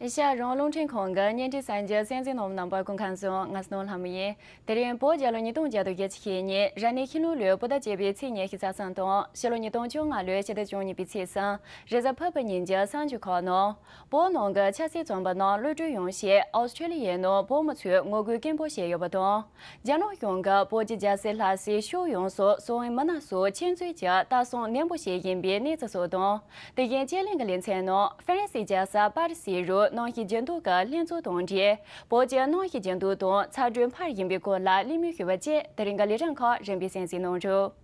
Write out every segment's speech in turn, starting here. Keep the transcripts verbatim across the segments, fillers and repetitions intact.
ཨེ་ཤ་ཡ་རང་དབང་རླུང་འཕྲིན་ཁང་གི་བརྙན་འཕྲིན་གསར་འགྱུར་གསན་གཟིགས་གནང་བ་རྣམ་པར་སྐུ་ཁམས་བཟང་། ང་སྣང་ལྷ་མོ་ཡིན། དེ་རིང་བོད་རྒྱལ་ལོ་ཉིས་སྟོང་བརྒྱ་དང་བརྒྱད་ཅུ་གྱ་གཉིས་རབ་གནས་ཤིང་ལུག་ལོའི་བོད་ཟླ་བརྒྱད་པའི་ཚེས་ཉི་ཤུ་རྩ་གསུམ་དང་ཕྱི་ལོ་ཉིས་སྟོང་བཅོ་ལྔ་ལོའི་ཕྱི་ཟླ་བཅུ་གཉིས་པའི་ཚེས་གསུམ་རེས་གཟའ་ཕུར་བུ་ཉིན་གྱི་གསར་འགྱུར་ཁག་ནང་། བོད་ནང་གི་ཆབ་སྲིད་བཙོན་པ་རྣམས་གློད་གྲོལ་ཡོང་ཆེད་ཨོ་སི་ཁྲུ་ལི་ཡའི་ནང་བོད་མི་ཚོས་ངོ་རྒོལ་སྐད་འབོད་བྱས་ཡོད་པ་དང་། རྒྱ་ནག་གཞུང་གིས་བོད་ཀྱི་རྒྱལ་སའི་ལྷ་སའི་ཕྱོགས་ཡོངས་སུ་སྲིད་དབང་མི་སྣ་སོགས་ཆེད་འཛུལ་གྱིས་ལྟ་སྲུང་ནན་པོ་བྱེད་བཞིན་པའི་གནས་ཚུལ་སོགས་དང་། དེ་བཞིན་དཔྱད་གླེང་གི་ལེ་ཚན་ནང་ཧྥ་རན་སིའི་རྒྱལ་ས་པ་རི་སིའི་རུ་གནམ་གཤིས་ཇེ་སྡུག་གི་ལྷན་ཚོགས་དང་འབྲེལ། བོད་ཀྱི་གནམ་གཤིས་ཇེ་སྡུག་དང་ཚ་དྲོད་འཕར་བཞིན་པའི་སྐོར་ལ་གླེང་མོལ་ཞུས་པ་བཅས་དེ་རིང་གི་ལས་རིམ་ཁག་རིམ་པས་གསན་གཟིགས་གནང་རོགས།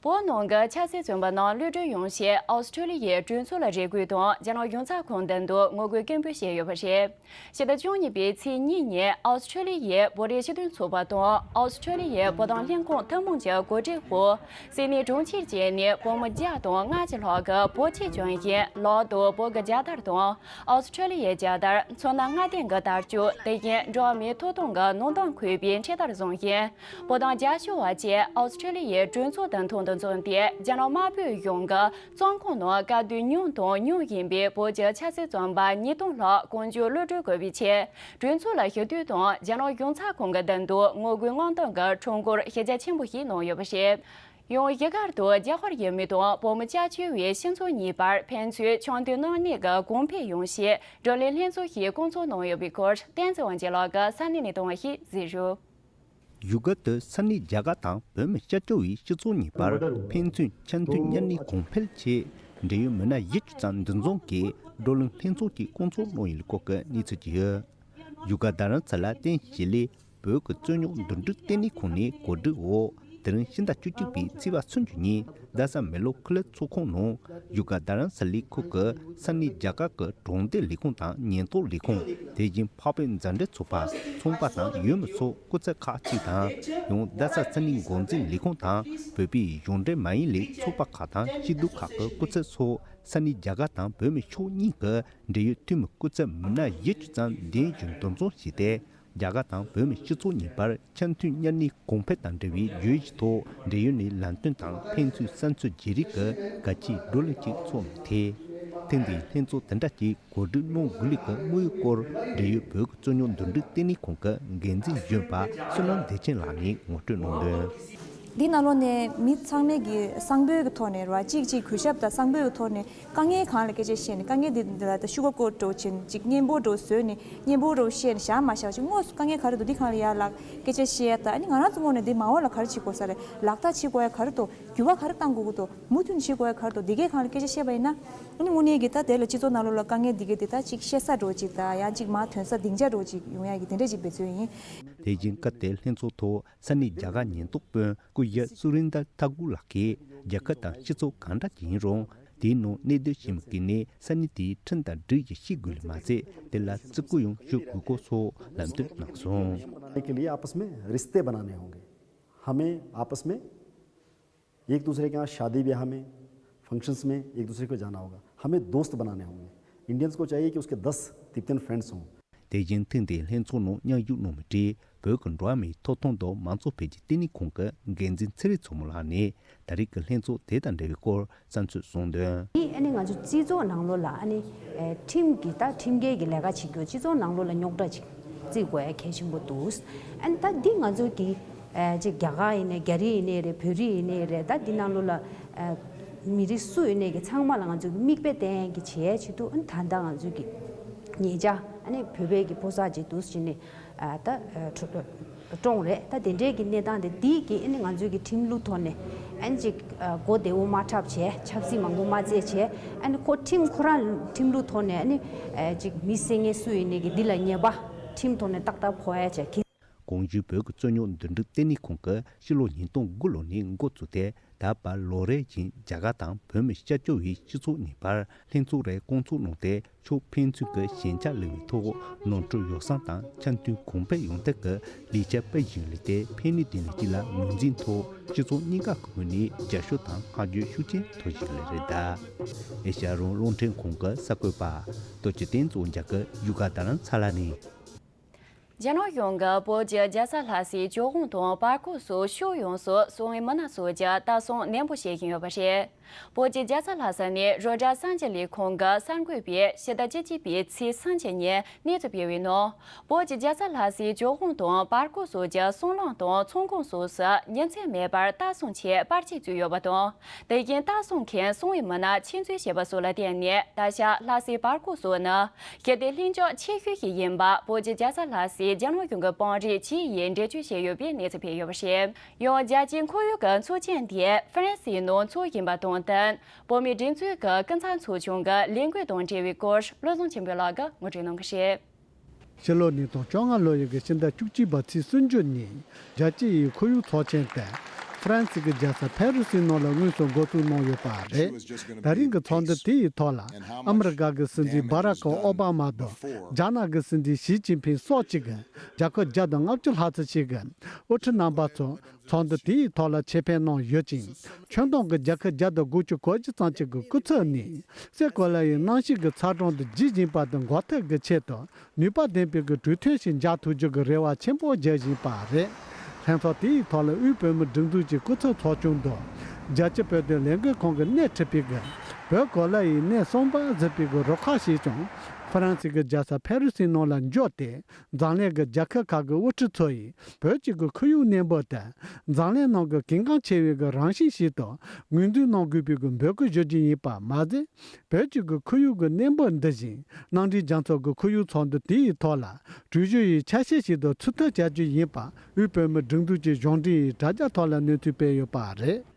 བོད་ནང་གི་ཆབ་སྲིད་བཙོན་པ་རྣམས་གློད་གྲོལ་ཡོང་ཆེད་ཨོ་སི་ཁྲུ་ལི་ཡའི་གྲོས་ཚོགས་ལ་རེ་སྐུལ་དང་རྒྱ་ནག་གཞུང་ཚབ་ཁང་མདུན་དུ་ངོ་རྒོལ་སྐད་འབོད་བྱས་ཡོད་པ་རེད། ཕྱི་ཟླ་བཅུ་གཉིས་པའི་ཚེས་གཉིས་ཉིན་ཨོ་སི་ཁྲུ་ལི་ཡའི་བོད་རིགས་སྤྱི་མཐུན་ཚོགས་པ་དང་ཨོ་སི་ཁྲུ་ལི་ཡའི་བོད་དོན་ལྷན་ཁང་ཐུན་མོང་གི་གོ་སྒྲིག་འོག་སིད་ནི་གྲོང་ཁྱེར་བཅས་ནས་བོད་མི་བརྒྱ་དང་ལྔ་བཅུ་ལྷག་གིས་བོད་ཆས་གྱོན་བཞིན་ལག་ཏུ་བོད་ཀྱི་རྒྱལ་དར་དང་ཨོ་སི་ཁྲུ་ལི་ཡའི་རྒྱལ་དར། མཚོ་སྣ་ལྔ་ལྡན་གྱི་དར་ལྕོག་དེ་བཞིན་འགྲོ་བ་མིའི་ཐོབ་ཐང་གི་ནང་དོན་འཁོད་པའི་འཕྲེད་དར་བཟུང་ཞིང་། བོད་དོན་རྒྱབ་སྐྱོར་བ་བཅས་ཨོ་སི་ཁྲུ་ལི་ཡའི་གྲོས་ཚོགས་དང་མཐུན་དུ་འཛོམས་ཏེ་རྒྱ་ནག་དམར་པོའི་གཞུང་གིས་བཙོན་ཁང་ནང་དཀའ་སྡུག་མྱངས་དང་མྱོང་བཞིན་པའི་བོད་ཀྱི་ཆབ་སྲིད་བཙོན་པ་ཉིས་སྟོང་ལྷག་གང་མགྱོགས་གློད་གྲོལ་དགོས་པའི་ཆེད་གྲོས་ཚོགས་ལ་ཞུ་གཏུག་དང་རྒྱ་ནག་གཞུང་ཚབ་ཁང་གི་མདུན་དུ་ངོ་རྒོལ་མངགས་གཏོང་གི་ཁྲོམ་སྐོར་ཞིབ་ཆ་ཆེན་པོ་ཞིག་གནང་ཡོད་པ་རེད། ཡང་གཞིས་སྒར་དུ་རྒྱ་གར་ཡུལ་མི་དང་བོད་མི་སྐྱབས་བཅོལ་བའི་སྤྱི་ཚོགས་གཉིས་བར་ཕན་ཚུན་འཆམ་མཐུན་གནང་གནས་ཀྱི་གོང་འཕེལ་ཡོང་ཆེད་བགྲོ་གླེང་ལྷན་ཚོགས་ཤིག་བསྐོང་ཚོགས་གནང་ཡོད་པའི་སྐོར་བསྟན་འཛིན་དབང་ཆེན་ལགས་ཀྱིས་ས་གནས་ནས་གཏོང་བ་ཞིག་གཟིགས་རོགས། བཞུགས་སྒར་དུ་ས་གནས་རྒྱ་གར་དང་བོད་མི་སྐྱབས་བཅོལ་བའི་སྤྱི་ཚོགས་གཉིས་བར་ཕན་ཚུན་འཆམ་མཐུན་གཉའ་གནོན་གོང་འཕེལ་ཆེད་འབྲེལ་ཡོད་མི་སྣ་བཞི་བཅུ་ཙམ་འདུ་འཛོམས་ཀྱིས་བགྲོ་གླེང་ལྷན་ཚོགས་ཀྱི་བསྐོང་ཚོགས་གནང་ཡོད་སྐོར་གྱི་གནས་ཚུལ་ཅིག་ཡོད། བཞུགས་སྒར་རྡ་རམ་ས་ལ་བསྟན་བྱེད་ལས་བོད་ཀྱི་རྩོད་རྙོག་འདུམ་འགྲིག་ལྟེ་གནས་ཁང་ནས་གོ་སྒྲིག་འོག་དེ་རིང་ཕྱི་ཟླ་བཅུ་གཅིག་པའི་ཚེས་པ་སུམ་ཅུ་ཉིན་རྡ་ས་མེ་ལོ་ཁུ་ལུ་ཚོགས་ཁང་ནང་བཞུགས་སྒར་རྡ་རམ་ས་ལའི་ཁུལ་གྱི་ས་གནས་རྒྱ་གར་གྱི་གྲོང་སྡེ་ལས་ཁུངས་དང་ཉེན་རྟོག་ལས་ཁུངས། དེ་བཞིན་འཕགས་པའི་མཛའ་འབྲེལ་ཚོགས་པ། ཚོང་པ་དང་ཡུལ་མི་སོགས་སྐུ་ཚབ་ཁག་ཅིག་དང་། ཡང་རྡ་ས་ས་གནས་འགོ་འཛིན་ལས་ཁུངས་དང་བོད་པའི་གཞུང་འབྲེལ་མ་ཡིན་པའི་ཚོགས་པ་ཁག་དང་སྐྱིད་སྡུག་ཁག་གི་སྐུ་ཚབ་སོགས་ས་གནས་རྒྱ་གར་དང་བོད་མི་ཕྱོགས་གཉིས་ཀྱི་འབྲེལ་ཡོད་འཐུས་མི་སྐུ་ཚབ་མི་སྣ་བཞི་བཅུ་ཙམ་གདན་ཞུ་འདུ་འཛོམས་བྱས་ཏེ། རྒྱ་གར་དང་བོད་མི་སྤྱི་ཚོགས་གཉིས་བར་འཆམ་མཐུན་གཉའ་གནོན་གོང་འཕེལ་དང་འབྲེལ་བའི་བརྗོད་གཞི་ཐོག་འབྲེལ་ཡོད་ནས་ལམ་སྟོན་དང་ཕན་ཚུན་བསམ་ཚུལ་བརྗེ་རེས་ཀྱི་དགའ་སྐྱིད་བགྲོ་གླེང་ཅིག་ཚོགས་གནང་སྟེ། ཐེངས་འདིའི་ལྷན་ཚོགས་དེ་འདྲ་ཅིག་གོ་སྒྲིག་གནང་དགོས་ལུགས་ཀྱི་དམིགས་ཡུལ་སྐོར་འབྲེལ་ཡོད་བོད་ཀྱི་རྩོད་རྙོག་འདུམ་འགྲིག་ལྟེ་གནས་ཁང་གི་འགན་འཛིན་གཞོན་པ་བསོད་ནམས་བདེ་ཆེན་ལགས་ནས་ངོ་སྤྲོད་གནང་དོན། འདི་ནང་ལོགས་ནས་མི་ཚང་མས་ཀྱི་གསང་པོའི་གི་ཐོག་ནས་ར་གཅིག་གཅིག་གུས་ཞབས་དང་གསང་པོའི་གི་ཐོག་ནས་དཀའ་ངལ་གང་ལ་སྐད་ཆ་བཤད་ནས་དཀའ་ངལ་འདི་འདི་ལ་ད་ཤུ་གུར་ཀོ་ཊི་འདྲ་བོ་བྱས་ནས་ཅིག་སྙན་པོ་འདྲ་བོ་བཟོས་ནས་སྙན་པོ་འདྲ་བོ་བཤད་ནས་བཞག་མ་བཞག་ཅིག་དངོས་སུ་དཀའ་ངལ་ག་རེ་འདུག་འདི་གང་ལ་ཡར་ལ་སྐད་ཆ་བཤད་ཡ་ད་ཨ་ནི་ང་རང་ཚོ་ངོས་ནས་འདི་མ་འོངས་ལ་ག་རེ་བྱེད་དགོས་ས་རེད། ལག་བསྟར་བྱེད་དགོས་ཡ་ག་རེ་འདུག་འགྱུར་བ་ག་རེ་གཏང་དགོས་ཀྱི་འདུག་མུ་མཐུད་བྱེད་དགོས་ཡ་ག་རེ་འདུག་འདི་གས་གང་ལ་སྐད་ཆ་བཤད་པ་ཡིན་ན། ཨ་ནི་དངོས་གནས་ཀྱི་ད་དེ་ལ་སྤྱི་ཚོགས་ནང་ལོགས་ལ་དཀའ་ངལ་འདི་གས་འདི་ད་ཅིག་བཤད་ས་འདྲ་བོ་ཅིག་དང་ཡང་ཅིག་མར་ཐོན་ས་སྡིངས་ཆ་འདྲ་བོ་ཅིག་ཡོང་ཡ་གི་དེ་འདྲ་ཅིག་འབད་བརྩོན་ཡིན། དེ་བཞིན་སྐབས་དེའི་ལྷན་ཚོགས་ཐོག་ས་གནས་རྒྱ་གར་ཉེན་རྟོག་དཔོན་སྐུ་ཞབས་སུ་རིན་དར་ཐ་གུར་ལགས་ཀྱིས་རྒྱལ་ཁབ་དང་སྤྱི་ཚོགས་གང་འདྲ་ཅིག་ཡིན་རུང་དེའི་ནང་གནས་སྡོད་བྱེད་མི་ཀུན་ནས་ས་གནས་དེའི་ཁྲིམས་དང་སྒྲིག་གཞི་ཤེས་དགོས་ལུགས་མ་ཟད་དེ་ལ་བརྩི་བཀུར་ཡང་ཞུ་དགོས་སྐོར་སོགས་ལམ་སྟོན་གནང་སོང་། बनाने के लिए आपस में रिश्ते बनाने होंगे। हमें आपस में एक दूसरे के यहाँ शादी ब्याह में, फंक्शंस में एक दूसरे को जाना होगा। हमें दोस्त बनाने होंगे। इंडियंस को चाहिए कि उसके दस तिब्बतन फ्रेंड्स हों। དེ་བཞིན་ཐེངས་འདིའི་ལྷན་ཚོགས་ནང་མཉམ་ཞུགས་གནང་མི་གྲས་བོད་ཀྱི་འགྲོ་བ་མིའི་ཐོབ་ཐང་དང་མང་གཙོ་འཕེལ་རྒྱས་ལྟེ་གནས་ཁང་གི་འགན་འཛིན་ཚེ་རིང་མཚོ་མོ་ལགས་ནས་ད་རེས་ཀྱི་ལྷན་ཚོགས་དེ་དང་འབྲེལ་བའི་སྐོར་བསམ་ཚུལ་གསུངས་དོན། ཨ་ནི་ང་ཚོ་སྤྱི་ཚོགས་ནང་ལོགས་ལ་ཨ་ནི་ཨེ་ཁྲིམས་ཀྱི་ད་ཁྲིམས་འགལ་གྱི་ལས་ཀ་བྱེད་རྒྱུ་སྤྱི་ཚོགས་ནང་ལོགས་ལ་རྙོག་དྲ་ཅིག་བརྩི་དགོས་ཡ་གལ་ཆེན་པོ་འདུག་ཨ་ནི་ད་འདི་ང་ཚོ་གི་ཨེ་ཅིག་རྒྱ་གར་ཡིན་ནའི་རྒྱ་རིགས་ཡིན་ནའི་རེད། བོད་རིགས་ཡིན་ནའི་རེད། ད་འདི་ནང་ལོགས་ལ་ཨེ་མི་རིགས་སུ་ཡིན་ནའི་གི་ཚང་མ་ལ་ང་ཚོ་གི་མིག་དཔེ་བསྟན་ཡ་གི་བྱེད་ཡ་ཆེད་དུ་ཨ་ནི་ད་ལྟ་ང་ཚོ་གི་ཉེ་ཆར་ཨ་ནི་བོད་པའི་གི་ཕོ་གསར་ཅིག་འདུག་སེ་བྱས་ནས་ཨ་ད་ཨ་ཁྲོ་བཀྲོངས་རེད། ད་དེ་འདྲའི་གི་གནས་སྟངས་དེ་འདི་གི་ཨ་ནི་ང་ཚོའི་གི་ཁྲིམས་ལུགས་ཐོག་ནས་ཨ་ནི་ཅིག་ཨ་གོ་བདེ་བོ་མ་འཁྲབ་བྱས། ཆབ་སྲིད་མང་པོ་མ་རྩེད་བྱས། ཨ་ནི་ཁོ་ཁྲིམས་ཁོ་རང་ཁྲིམས་ལུགས་ཐོག་ནས་ཨ་ནི་ཨ་ཅིག་མི་བསད་མཁན་སུ་ཡིན་ནའི་གི་འདི་ལ་ཉེས་པ་ཁྲིམས་ཐོག་ནས་ཏག་ཏག་ཕོག་ཡ་བྱས་གི། གོང་ཞུས་བོད་ཀྱི་རྩོད་རྙོག་འདུམ་འགྲིག་ལྟེ་གནས་ཁང་གིས་ཕྱི་ལོ་ཉིས་སྟོང་དགུ་ལོ་ནས་འགོ་བཙུགས་ཏེ་ད་བར་ལོ་རེ་བཞིན་རྒྱ་གར་དང་བོད་མི་སྐྱབས་བཅོལ་བའི་སྤྱི་ཚོགས་གཉིས་བར་ལྷན་ཚོགས་རེ་བསྐོང་ཚོགས་གནང་སྟེ། ཕྱོགས་ཕན་ཚུན་གྱི་ཞན་ཆ་གླེང་བའི་ཐོག་ནོར་འཁྲུལ་ཡོ་བསྲང་དང་འཆམ་མཐུན་གོང་འཕེལ་ཡོང་ཐབས་ཀྱི་ལས་འཆར་སྤེལ་བཞིན་ཡོད་དེ། ཕན་ནུས་ལྡན་ལས་ཀྱི་ལ་ངོས་འཛིན་ཐོག་སྤྱི་ཚོགས་གཉིས་ཀ་གི་ངོས་ནས་རྒྱབ་སྐྱོར་དང་བསྔགས་བརྗོད་ཤུགས་ཆེན་ཐོབ་བཞིན་ཡོད་རེད། ཨེ་ཤ་ཡ་རང་དབང་རླུང་འཕྲིན་ཁང་གི་གསར་འགོད་པ་རྡོ་རྗེ་བསྟན་གཙོ་བོ་རྒྱ་གར་བཞུགས་སྒར་རྡ་རམ་ས་ལ་ནས། རྒྱ་ནག་གཞུང་གིས་བོད་ཀྱི་རྒྱལ་ས་ལྷ་སའི་ཇོ་ཧོང་དང་བར་སྐོར་སོགས་ཕྱོགས་ཡོངས་སུ་སོང་བའི་མི་སྣ་སོགས་ཀྱི་ལྟ་སྲུང་ནན་པོ་བྱེད་བཞིན་ཡོད་པ་རེད། བོད་ཀྱི་རྒྱལ་ས་ལྷ་ས་ནས་རོའི་ཊར་གསར་འགྱུར་ལས་ཁུངས་ཀྱི་གསར་འགོད་པས་ཕྱི་ཟླ་བཅུ་གཅིག་པའི་ཚེས་སུམ་ཅུ་ཉིན་གནས་ཚུལ་སྤེལ་བའི་ནང་། བོད་ཀྱི་རྒྱལ་ས་ལྷ་སའི་ཇོ་ཧོང་དང་བར་སྐོར་སོགས་ཀྱི་སྲང་ལམ་དང་ཚོང་ཁང་སོགས་སུ་ཉིན་མཚན་མེད་པར་ལྟ་སྲུང་ཆེད་པར་ཆས་བཙུགས་ཡོད་པ་དང་། དེ་བཞིན་ལྟ་སྲུང་མཁན་སོང་བའི་མི་སྣ་ཆེད་འཛུལ་བྱས་པ་སོགས་ལ་བརྟེན་ནས། ད་ཆ་ལྷ་སའི་བར་སྐོར་སོགས་ནི་ཞི་བདེ་ལྷིང་འཇགས་ཆེ་ཤོས་ཤིག་ཡིན་པ་བོད་ཀྱི་རྒྱལ་ས་ལྷ་སའི་རྒྱལ་ནང་གཞུང་གི་དཔོན་རིགས་བཅས་ཡིས་འགྲེལ་བརྗོད་བྱས་ཡོད་པའི་གནས་ཚུལ་སྤེལ་ཡོད་པ་རེད། ཡང་རྒྱལ་སྤྱིའི་ཁོར་ཡུག་གི་ཚོགས་ཆེན་དེ་ཧྥ་རན་སིའི་ནང་འཚོགས་བཞིན་པ་དང་བསྟུན། བོད་མིའི་སྒྲིག་འཛུགས་ཀྱི་སྐུ་ཚབ་ཚོགས་ཆུང་གི་ལས་འགུལ་དང་འབྲེལ་བའི་སྐོར་བློ་བཟང་ཆོས་འཕེལ་ལགས་ཀྱིས་ངོ་སྤྲོད་གནང་གི་རེད། ཕྱི་ལོ་ཉིས་སྟོང་བཅོ་ལྔ་ལོ་ཡི་གི་ཕྱི་ཟླ་བཅུ་གཅིག་པ་ཚེས་སུམ་ཅུ་ཉིན་རྒྱལ་སྤྱི་ཡི་ཁོར་ཡུག་ཚོགས་ཆེན་དེ་ཧྥ་རན་སི་གི་རྒྱལ་ས་ཕེ་རི་སིའི་ནང་ལ་དངོས་སུ་འགོ་འཛུགས་གནང་ཡོད་པ་རེད། ད་རིང་གི་ཚོགས་འདུ་དེ་ཡི་ཐོག་ལ་ཨ་མི་རི་ཀ་གི་སྲིད་འཛིན་སྦ་རག་ཨོ་བྷ་མ་དང་རྒྱ་ནག་གི་སྲིད་འཛིན་ཞི་ཅིན་ཕིང་སོགས་ཀྱི་རྒྱལ་ཁབ་བརྒྱ་དང་ལྔ་བཅུ་ལྷག་ཙམ་ཞིག་གི་དབུ་ཁྲིད་རྣམ་པ་ཚོ་ཚོགས་འདུ་དེའི་ཐོག་ལ་ཆེད་ཕེབས་གནང་ཡོད་ཅིང་། ཁྱོན་བསྡོམས་ཀྱི་རྒྱལ་ཁབ་བརྒྱ་དང་དགུ་བཅུ་གོ་གཅིག་ཙམ་ཞིག་གི་སྐུ་ཚབ་ནས་སའི་གོ་ལ་ཡི་གནམ་གཤིས་ཀྱི་ཚ་གྲང་དང་ལྗིད་ཞན་པ་དང་འགོག་ཐབས་ཀྱི་ཆེད་དུ་ནུས་པ་ལྡན་པའི་གི་གྲོས་མཐུན་ཞིག་མཇལ་ཐུབ་རྒྱུ་གི་རེ་བ་ཆེན་པོ་བརྒྱབ་བཞིན་པ་རེད། ལྷན་ཚོགས་དེའི་ཐོག་ལ་དབུས་བོད་མིའི་སྒྲིག་འཛུགས་ཀྱི་སྐུ་ཚབ་ཚོགས་ཆུང་དང་། རྒྱལ་སྤྱིའི་བོད་དོན་ལས་འགུལ་ཁང་གི་སྣེ་ཁྲིད་པའི་གི་བོད་གོ་ལ་ཡི་སྣེ་གསུམ་པ་ཟེར་བའི་གི་རུ་ཁག་ཞིག་ཀྱང་ཧྥ་རན་སི་གི་རྒྱལ་ས་ཕེ་རི་སིའི་ནང་ལ་འབྱོར་ཏེ། འཛམ་གླིང་གི་རྒྱལ་ཁབ་ཁག་གི་དབུ་ཁྲིད་ཚོ་ཡིས་བོད་ཀྱི་གི་ཁོར་ཡུག་གནས་བབ་དེ་འཛམ་གླིང་ནང་གི་གལ་འགངས་ཆེ་བའི་གི་རང་བཞིན་ཞིག་ཏུ་ངོས་འཛིན་གནང་དགོས་པའི་གི་འབོད་སྐུལ་ཞུ་རྒྱུ་ཡིན་པ་མ་ཟད། བོད་ཀྱི་གི་ཁོར་ཡུག་གི་གནས་བབ་འདི་བཞིན་མནའ་འབྲེལ་རྒྱལ་ཚོགས་ཀྱི་ཁོར་ཡུག་ཚོགས་འདུ་དེའི་ཐོག་ལ་གྲོས་གཞི་ཡི་ཆ་ཤས་ཤིག་ཏུ་ཚུད་ཐབས་བྱ་རྒྱུ་ཡིན་པ་དབུས་བོད་མིའི་སྒྲིག་འཛུགས་ཀྱི་གཞུང་འབྲེལ་ཡི་དྲ་རྒྱ་ཐོག་ལ་གནས་ཚུལ་སྤེལ་ཡོད་པ་རེད།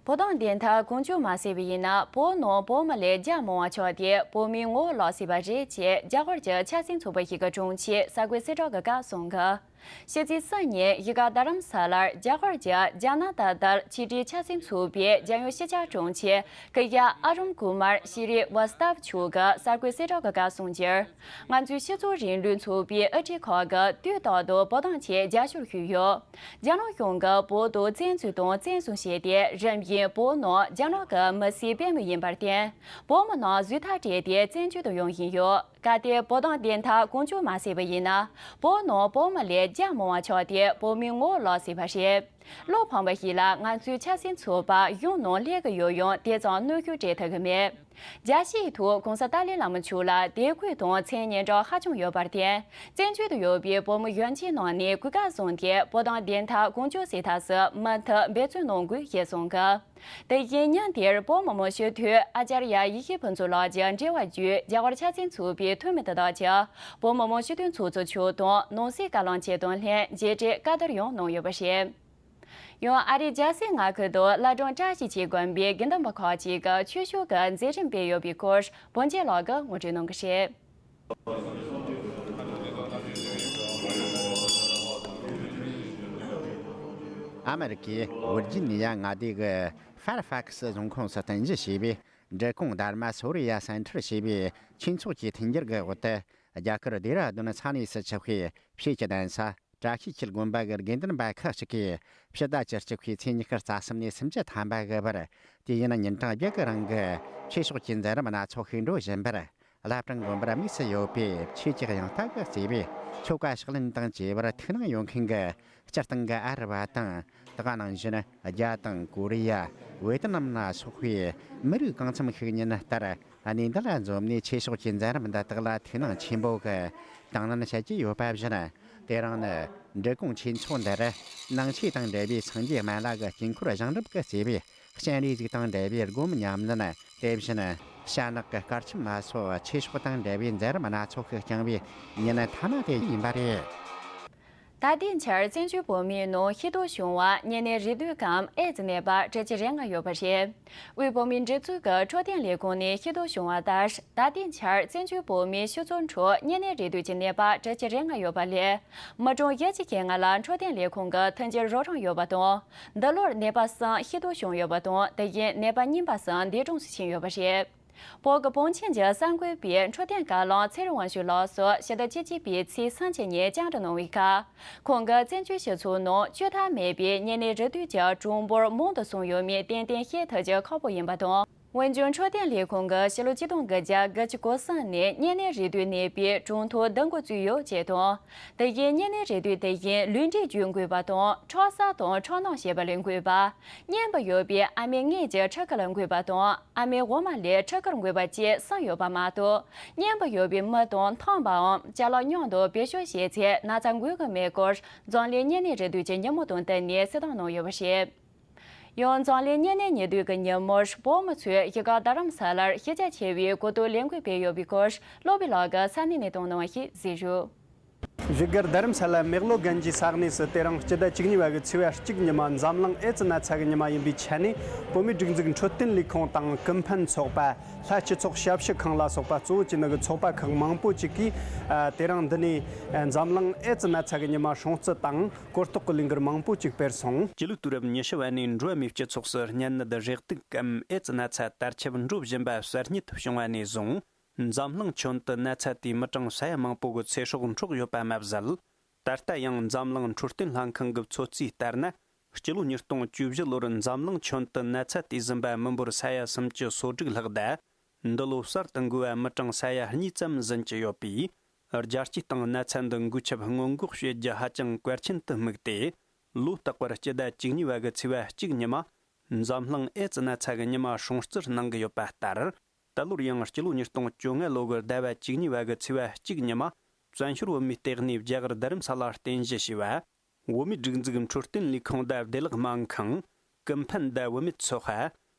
བོད་དོན་བདེན་མཐའ་གང་བྱུང་མ་གསལ་བ་ཡིན་ན། བོད་ནང་བོད་མི་ལས་བརྒྱ་མང་བ་ཆགས་ཏེ་བོད་མིའི་ངོ་བོ་ལོག་སྲིད་པ་རེད་ཅེས་རྒྱ་གར་གྱི་ཆབ་སྲིད་ཚོགས་པ་ཞིག་གི་དྲུང་ཆེས་གསར་འགོད་གསལ་བསྒྲགས་ཀྱི་སྐབས་གསུངས་གི། ཕྱི་ཚེས་གསུམ་ཉིན་གཞིས་ཀ་རྡ་རམ་ས་ལར་རྒྱ་གར་གྱི་ཇ་ན་ཏཱ་དལ་ཕྱི་དྲིལ་ཆབ་སྲིད་ཚོགས་པའི་རྒྱལ་ཡོངས་སྤྱི་ཁྱབ་དྲུང་ཆེ་ཀི་ཡ་ཨ་རུན་ཀུ་མར་ཤི་རི་ཝ་སྟབ་མཆོག་གིས་གསར་འགོད་གསལ་བསྒྲགས་ཀྱི་སྐབས་གསུངས་རྒྱུར། ང་ཚོའི་སྤྱི་ཚོགས་རིང་ལུགས་ཚོགས་པའི་དབུ་ཁྲིད་ཁག་གིས་དུས་རྟག་ཏུ་བོད་དོན་ཆེད་རྒྱབ་སྐྱོར་ཞུས་ཡོད། རྒྱ་ནག་གཞུང་གིས་བོད་དུ་བཙན་འཛུལ་དང་བཙན་བཟུང་བྱས་ཏེ། རིམ་བཞིན་བོད་ནང་རྒྱ་ནག་གི་མི་སེར་སྤེལ་མུས་ཡིན་པར་བརྟེན། བོད་མི་རྣམས་ཟུར་ཐག་བྲལ་ཏེ་བཙན་བྱོལ་དུ་ཡོང་བཞིན་ཡོད། གལ་ཏེ་བོད་དོན་བདེན་མཐའ་གང་བྱུང་མ་གསལ་བ་ཡིན་ན། བོད་ནང་བོད་མི་ལས་བརྒྱ་མང་བ་ཆགས་ཏེ་བོད་མིའི་ངོ་བོ་ལོག་སྲིད་པ་རེད། བློ་ཕམ་པ་ཞིག་ལ་ང་ཚོའི་ཆབ་སྲིད་ཚོགས་པ་གཞུང་ནང་སླེབས་ཀྱི་ཡོད་ཡང་དེ་ཙམ་གནོན་ཤུགས་སྤྲད་ཐུབ་ཀྱི་མེད། རྒྱལ་སྤྱིའི་ཐོག་གོང་ས་ཏཱ་ལའི་བླ་མ་མཆོག་ལ་དད་གུས་དང་མཚན་སྙན་གྲགས་ཧ་ཅང་ཡོད་པར་བརྟེན། བཙན་བྱོལ་དུ་ཡོད་པའི་བོད་མི་གཞོན་སྐྱེས་རྣམས་ནས་གོ་སྐབས་བཟུང་སྟེ་བོད་དོན་བདེན་མཐའ་གང་བྱུང་གསལ་ཐབས་སུ་མུ་མཐུད་འབད་བརྩོན་གནང་དགོས་ཞེས་གསུངས་གི། དེ་བཞིན་ཉིན་དེར་བོད་མི་མང་སྤྱི་འཐུས་ཨ་ཙརྱ་ཡེ་ཤེས་ཕུན་ཚོགས་ལགས་ཀྱི་འབྲེལ་བ་བརྒྱུད་རྒྱ་གར་ཆབ་སྲིད་ཚོགས་པའི་འཐུས་མི་དེ་དག་གིས་བོད་མི་མང་སྤྱི་འཐུས་ཚོགས་གཙོ་མཆོག་དང་ནང་སྲིད་བཀའ་བློན་བཅས་དང་ལྷན་མཇལ་འཕྲད་བཀའ་བསྡུར་ཡང་གནང་ཡོད་པ་རེད། ཡང་ཨ་རིའི་རྒྱལ་སའི་མངའ་ཁུལ་དུ་བླ་བྲང་བཀྲ་ཤིས་འཁྱིལ་དགོན་པའི་དགེ་འདུན་པ་ཁག་ཅིག་གིས་ཆོས་ཕྱོགས་ཀྱི་མཛད་རིམ་སྤེལ་ཡོད་པའི་སྐོར་བོན་ཆེ་ལགས་ཀྱིས་ངོ་སྤྲོད་གནང་གི་རེད། ཨ་མེ་རི་ཀའི་ཝིར་ཇི་ནི་ཡ་མངའ་སྡེ་གི་ཧྥེར་ཧྥེག་སི་རྫོང་ཁོངས་སུ་རྟེན་གཞི་བྱས་པའི་འབྲི་གུང་དྷར་མ་སོ་རི་ཡ་སེན་ཐར་ཞེས་པའི་ཆོས་ཚོགས་ཀྱི་མཐུན་འགྱུར་གྱི་འོག་ཏུ། རྒྱ་གར་ལྡེ་ར་ལྡུན་ས་གནས་སུ་ཆགས་པའི་ཕྱིའི་གདན་ས་བཀྲ་ཤིས་འཁྱིལ་དགོན་པ་གི་དགེ་འདུན་པ་ཁག་ཅིག་གིས་ཕྱི་ཟླ་བཅུ་གཅིག་པའི་ཚེས་ཉི་ཤུ་རྩ་གསུམ་ནས་སུམ་ཅུ་ཐམ་པ་གི་བར་དུས་ཡུན་ཉིན་གྲངས་བརྒྱད་ཀྱི་རིང་གི་ཆོས་ཕྱོགས་ཀྱི་མཛད་རིམ་སྣ་ཚོགས་ཤིག་འགྲོ་བཞིན་པར། བླ་བྲང་དགོན་པར་དམིགས་སུ་ཡོད་པའི་ཆོས་ཀྱི་དབྱངས་རྟ་གིས་གཙོས་པའི་ཆོ་ག་ཕྱག་ལེན་དང་བཅས་པར་ཐུགས་སྣང་ཡོད་མཁན་གྱི་སྤྱིར་བཏང་གི་ཨ་རི་བ་དང་། ད་ག་ནང་བཞིན་རྒྱ་དང་ཀོ་རི་ཡ། ཝེ་ཏི་ནམ་ལ་སོགས་པའི་མི་རིགས་གང་འཚམ་ཤིག་ཉིན་ལྟར་གནས་འདི་ལ་འཛོམས་ནས་ཆོས་ཕྱོགས་ཀྱི་མཛད་རིམ་འདི་དག་ལ་ཐུགས་སྣང་ཆེན་པོ་གིས་དང་ལེན་བྱེད་ཀྱི་ཡོད་པ་བཞིན། དེ་རིང་ནི་འབྲི་གུང་ཆོས་ཚོགས་འདིར་ནང་ཆོས་དང་འབྲེལ་བའི་སངས་རྒྱས་སྨན་བླ་གི་དཀྱིལ་འཁོར་བཞེངས་རིམ་གྱིས་གཙོས་པའི་སྤྱན་རས་གཟིགས་དང་འབྲེལ་བའི་སྒོམ་ཉམས་ལེན། དེ་བཞིན་ཤ་ནག་གི་སྐར་ཆུང་མ་སོགས་ཆོས་ཕྱོགས་དང་འབྲེལ་བའི་མཛད་རིམ་སྣ་ཚོགས་ཤིག་བསྐྱངས་པའི་ཉིན་མཐའ་མ་དེ་ཡིན་པ་རེད། ད་ལྟའི་ཆར་བཙན་བྱོལ་བོད་མིའི་ནང་ཤི་སྡོད་བྱུང་བ་གཉན་ནད་རེག་དུག་གམ་ཨེ་ཛི་ནད་པ་དྲུག་ཅུ་རེ་ལྔ་ཡོད་པ་རེད། དབུས་བོད་མིའི་སྒྲིག་འཛུགས་ཀྱི་འཕྲོད་བསྟེན་ལས་ཁུངས་ནས་ཤི་སྡོད་བྱུང་བ་ལྟར། ད་ལྟའི་ཆར་བཙན་བྱོལ་བོད་མིའི་ཤི་ཚོར་ཁྲོད་གཉན་ནད་རེག་དུག་གི་ནད་པ་དྲུག་ཅུ་རེ་ལྔ་ཡོད་པ་ལས། མི་གྲངས་བཞི་བཅུ་ཞེ་ལྔ་ལ་འཕྲོད་བསྟེན་ལས་ཁུངས་ཀྱི་མཐུན་འགྱུར་རོགས་རམ་ཡོད་པ་དང་། འདི་ལོར་ནད་པ་གསུམ་ཤི་སྡོད་བྱུང་ཡོད་པ་དང་། དེ་བཞིན་ནད་པ་གཉིས་པ་གསུམ་འདས་གྲོངས་སུ་ཕྱིན་ཡོད་པ་རེད། བོད་ཀྱི་བོན་ཆེན་གྱི་གསར་འགོད་པས་འཕྲོད་བསྟེན་བཀའ་བློན་ཚེ་རིང་དབང་ཕྱུག་ལགས་སུ་ཕྱི་ཟླ་བཅུ་གཅིག་པའི་ཚེས་སུམ་ཅུ་ཉིན་བཅར་འདྲི་གནང་བའི་ཁར། ཁོང་གིས་བཙན་བྱོལ་སྤྱི་ཚོགས་ནང་བཅོས་ཐབས་མེད་པའི་གཉན་ནད་རེག་དུག་གི་གྲངས་འབོར་མང་དུ་སོང་ཡོད་མེད་ཏན་ཏན་ཤེས་ཐུབ་རྒྱུ་ཁག་པོ་ཡིན་པ་དང་། ཝུན་ཅུན་འཕྲོད་བསྟེན་ལས་ཁུངས་ཀྱིས་ཕྱི་ལོ་ཆིག་སྟོང་དགུ་བརྒྱ་དགུ་བཅུ་གོ་གསུམ་ནས་གཉན་ནད་རེ་ལྟོས་ནད་པའི་གྲོང་ཐོག་བདུན་འགོ་བཙུགས་ཡོད་ཅེས་དང་། དེ་བཞིན་གཉན་ནད་རེ་ལྟོས་དེ་བཞིན་ལུས་འབྲེལ་བརྒྱུད་འགོས་པ་དང་ཁྲག་གསར་དང་ཁྲག་སྣང་ཞེས་པ་ལས་འགོས་པ། གཉན་པོ་ཡོད་པའི་ཨ་མའི་མངལ་གྱི་ཕྲུ་གུ་ལ་འགོས་པ་དང་ཨ་མའི་འོ་མ་ལས་ཕྲུ་གུར་འགོས་པ་བཅས་གསུམ་ཡོད་པ་མ་གཏོགས། གཉན་པོ་ཡོད་པའི་མི་དང་འཐམས་པའམ་ཅ་ལག་མཉམ་དུ་བེད་སྤྱོད་བྱས་ཚེ་ན་ཚ་འགོས་ཀྱི་མེད་སྐོར་འཛམ་གླིང་གཉན་ནད་རེ་ལྟོས་ཀྱི་ཉིན་མོ་དང་བསྟུན་ནས་གསལ་བསྒྲགས་གནང་ཡོད་པ་རེད། ཡང་འཛམ་གླིང་གཉན་ནད་ཉེན་རྟོག་གི་ཉིན་མོར་བོད་མི་ཚོས་གཞིས་ཀ་རྡ་རམ་ས་ལར་ཤེས་རྒྱ་ཆེ་བའི་གོ་རྟོགས་ལས་འགུལ་སྤེལ་ཡོད་པའི་སྐོར་སློབ་དཔོན་ལགས་ཀྱིས་ས་གནས་ནས་བཏང་གནང་བ་ཞིག་གཟིགས་རོགས། བཞུགས་སྒར་རྡ་རམ་ས་ལ་མེག་ལོ་གན་ཇི་ས་གནས་སུ་དེ་རིང་སྤྱི་ཟླ་བཅུ་གཉིས་པ་གི་ཚེས་པ་གཅིག་ཉི་མ་འཛམ་གླིང་ཨེ་ཙི་ན་ཚ་གི་ཉི་མ་ཡིན་པའི་ཆ་ནས། བོད་མིའི་སྒྲིག་འཛུགས་འཕྲོད་བསྟེན་ལས་ཁུངས་དང་ཀུན་ཕན་ཚོགས་པ། ལྷ་སྤྱི་ཚོགས་ཞབས་ཞུ་ཁང་ལ་སོགས་པ་གཙོ་བོ་བྱས་ནས་ཀྱི་ཚོགས་པ་ཁག་མང་པོ་ཅིག་གིས་ཨ་དེ་རིང་འདི་ནས་འཛམ་གླིང་ཨེ་ཙི་ན་ཚ་གི་ཉི་མ་སྲུང་བརྩི་དང་གོ་རྟོགས་ཀྱི་ལས་འགུལ་མང་པོ་ཅིག་སྤེལ་སོང་། སྤྱི་ལོའི་དུས་རབས་ཉི་ཤུ་བ་ནས་འགྲོ་བ་མིའི་སྤྱི་ཚོགས་སུ་གཉན་ནད་རེག་དུག་གམ་ཨེ་ཙི་ན་ཚ་དར་ཁྱབ་འགྲོ་བཞིན་པ་གསར་རྙེད་བྱུང་བ་ནས་བཟུང་། འཛམ་གླིང་ཁྱོན་དུ་ན་ཚ་དེའི་མི་གྲངས་ས་ཡ་མང་པོ་གི་ཚེ་སྲོག་འཕྲོག་ཡོད་པ་མ་ཟད། ད་ལྟ་ཡང་འཛམ་གླིང་འཕྲོད་བསྟེན་ལྷན་ཁང་གི་ཚོད་རྩིས་ལྟར་ན། སྤྱི་ལོ་ཉིས་སྟོང་བཅུ་བཞི་ལོར་འཛམ་གླིང་ཁྱོན་དུ་ན་ཚ་དེས་ཟིན་པ་མི་འབོར་ས་ཡ་སུམ་ཅུ་སོ་དྲུག་ལྷག་དང་། འདི་ལོ་གསར་དུ་འགོས་པ་མི་གྲངས་ས་ཡ་གཉིས་ཙམ་ཟིན་གྱི་ཡོད་པས། རྒྱལ་སྤྱིའི་སྟེང་ན་ཚ་འདི་འགོས་ཁྱབ་སྔོན་འགོག་བྱེད་རྒྱུ་ཧ་ཅང་གལ་ཆེན་དུ་དམིགས་ཏེ། ལོ་རྟག་པར་སྤྱི་ཟླ་བཅུ་གཉིས་པ་གི་ཚེས་པ་གཅིག་ཉི་མ། འཛམ་གླིང་ཨེ་ཙི་ན་ཚ་གི་ཉི་མ་སྲུང་བརྩི་གནང་གི་ཡོད་པ་ལྟར། ད་ལོར་ཡང་སྤྱི་ལོ་ཉིས་སྟོང་བཅོ་ལྔ་ལོ་གི་ཟླ་བ་བཅུ་གཉིས་པ་གི་ཚེས་པ་གཅིག་ཉི་མ། བཙན་བྱོལ་བོད་མིའི་ལྟེ་གནས་རྒྱ་གར་རྡ་རམ་ས་ལར་རྟེན་གཞི་བྱས་པ། བོད་མིའི་སྒྲིག་འཛུགས་འཕྲོད་བསྟེན་ལས་ཁུངས་དང་བདེ་བླག་སྨན་ཁང་། ཀུན་ཕན་དང་བུད་མེད་ཚོགས་པ།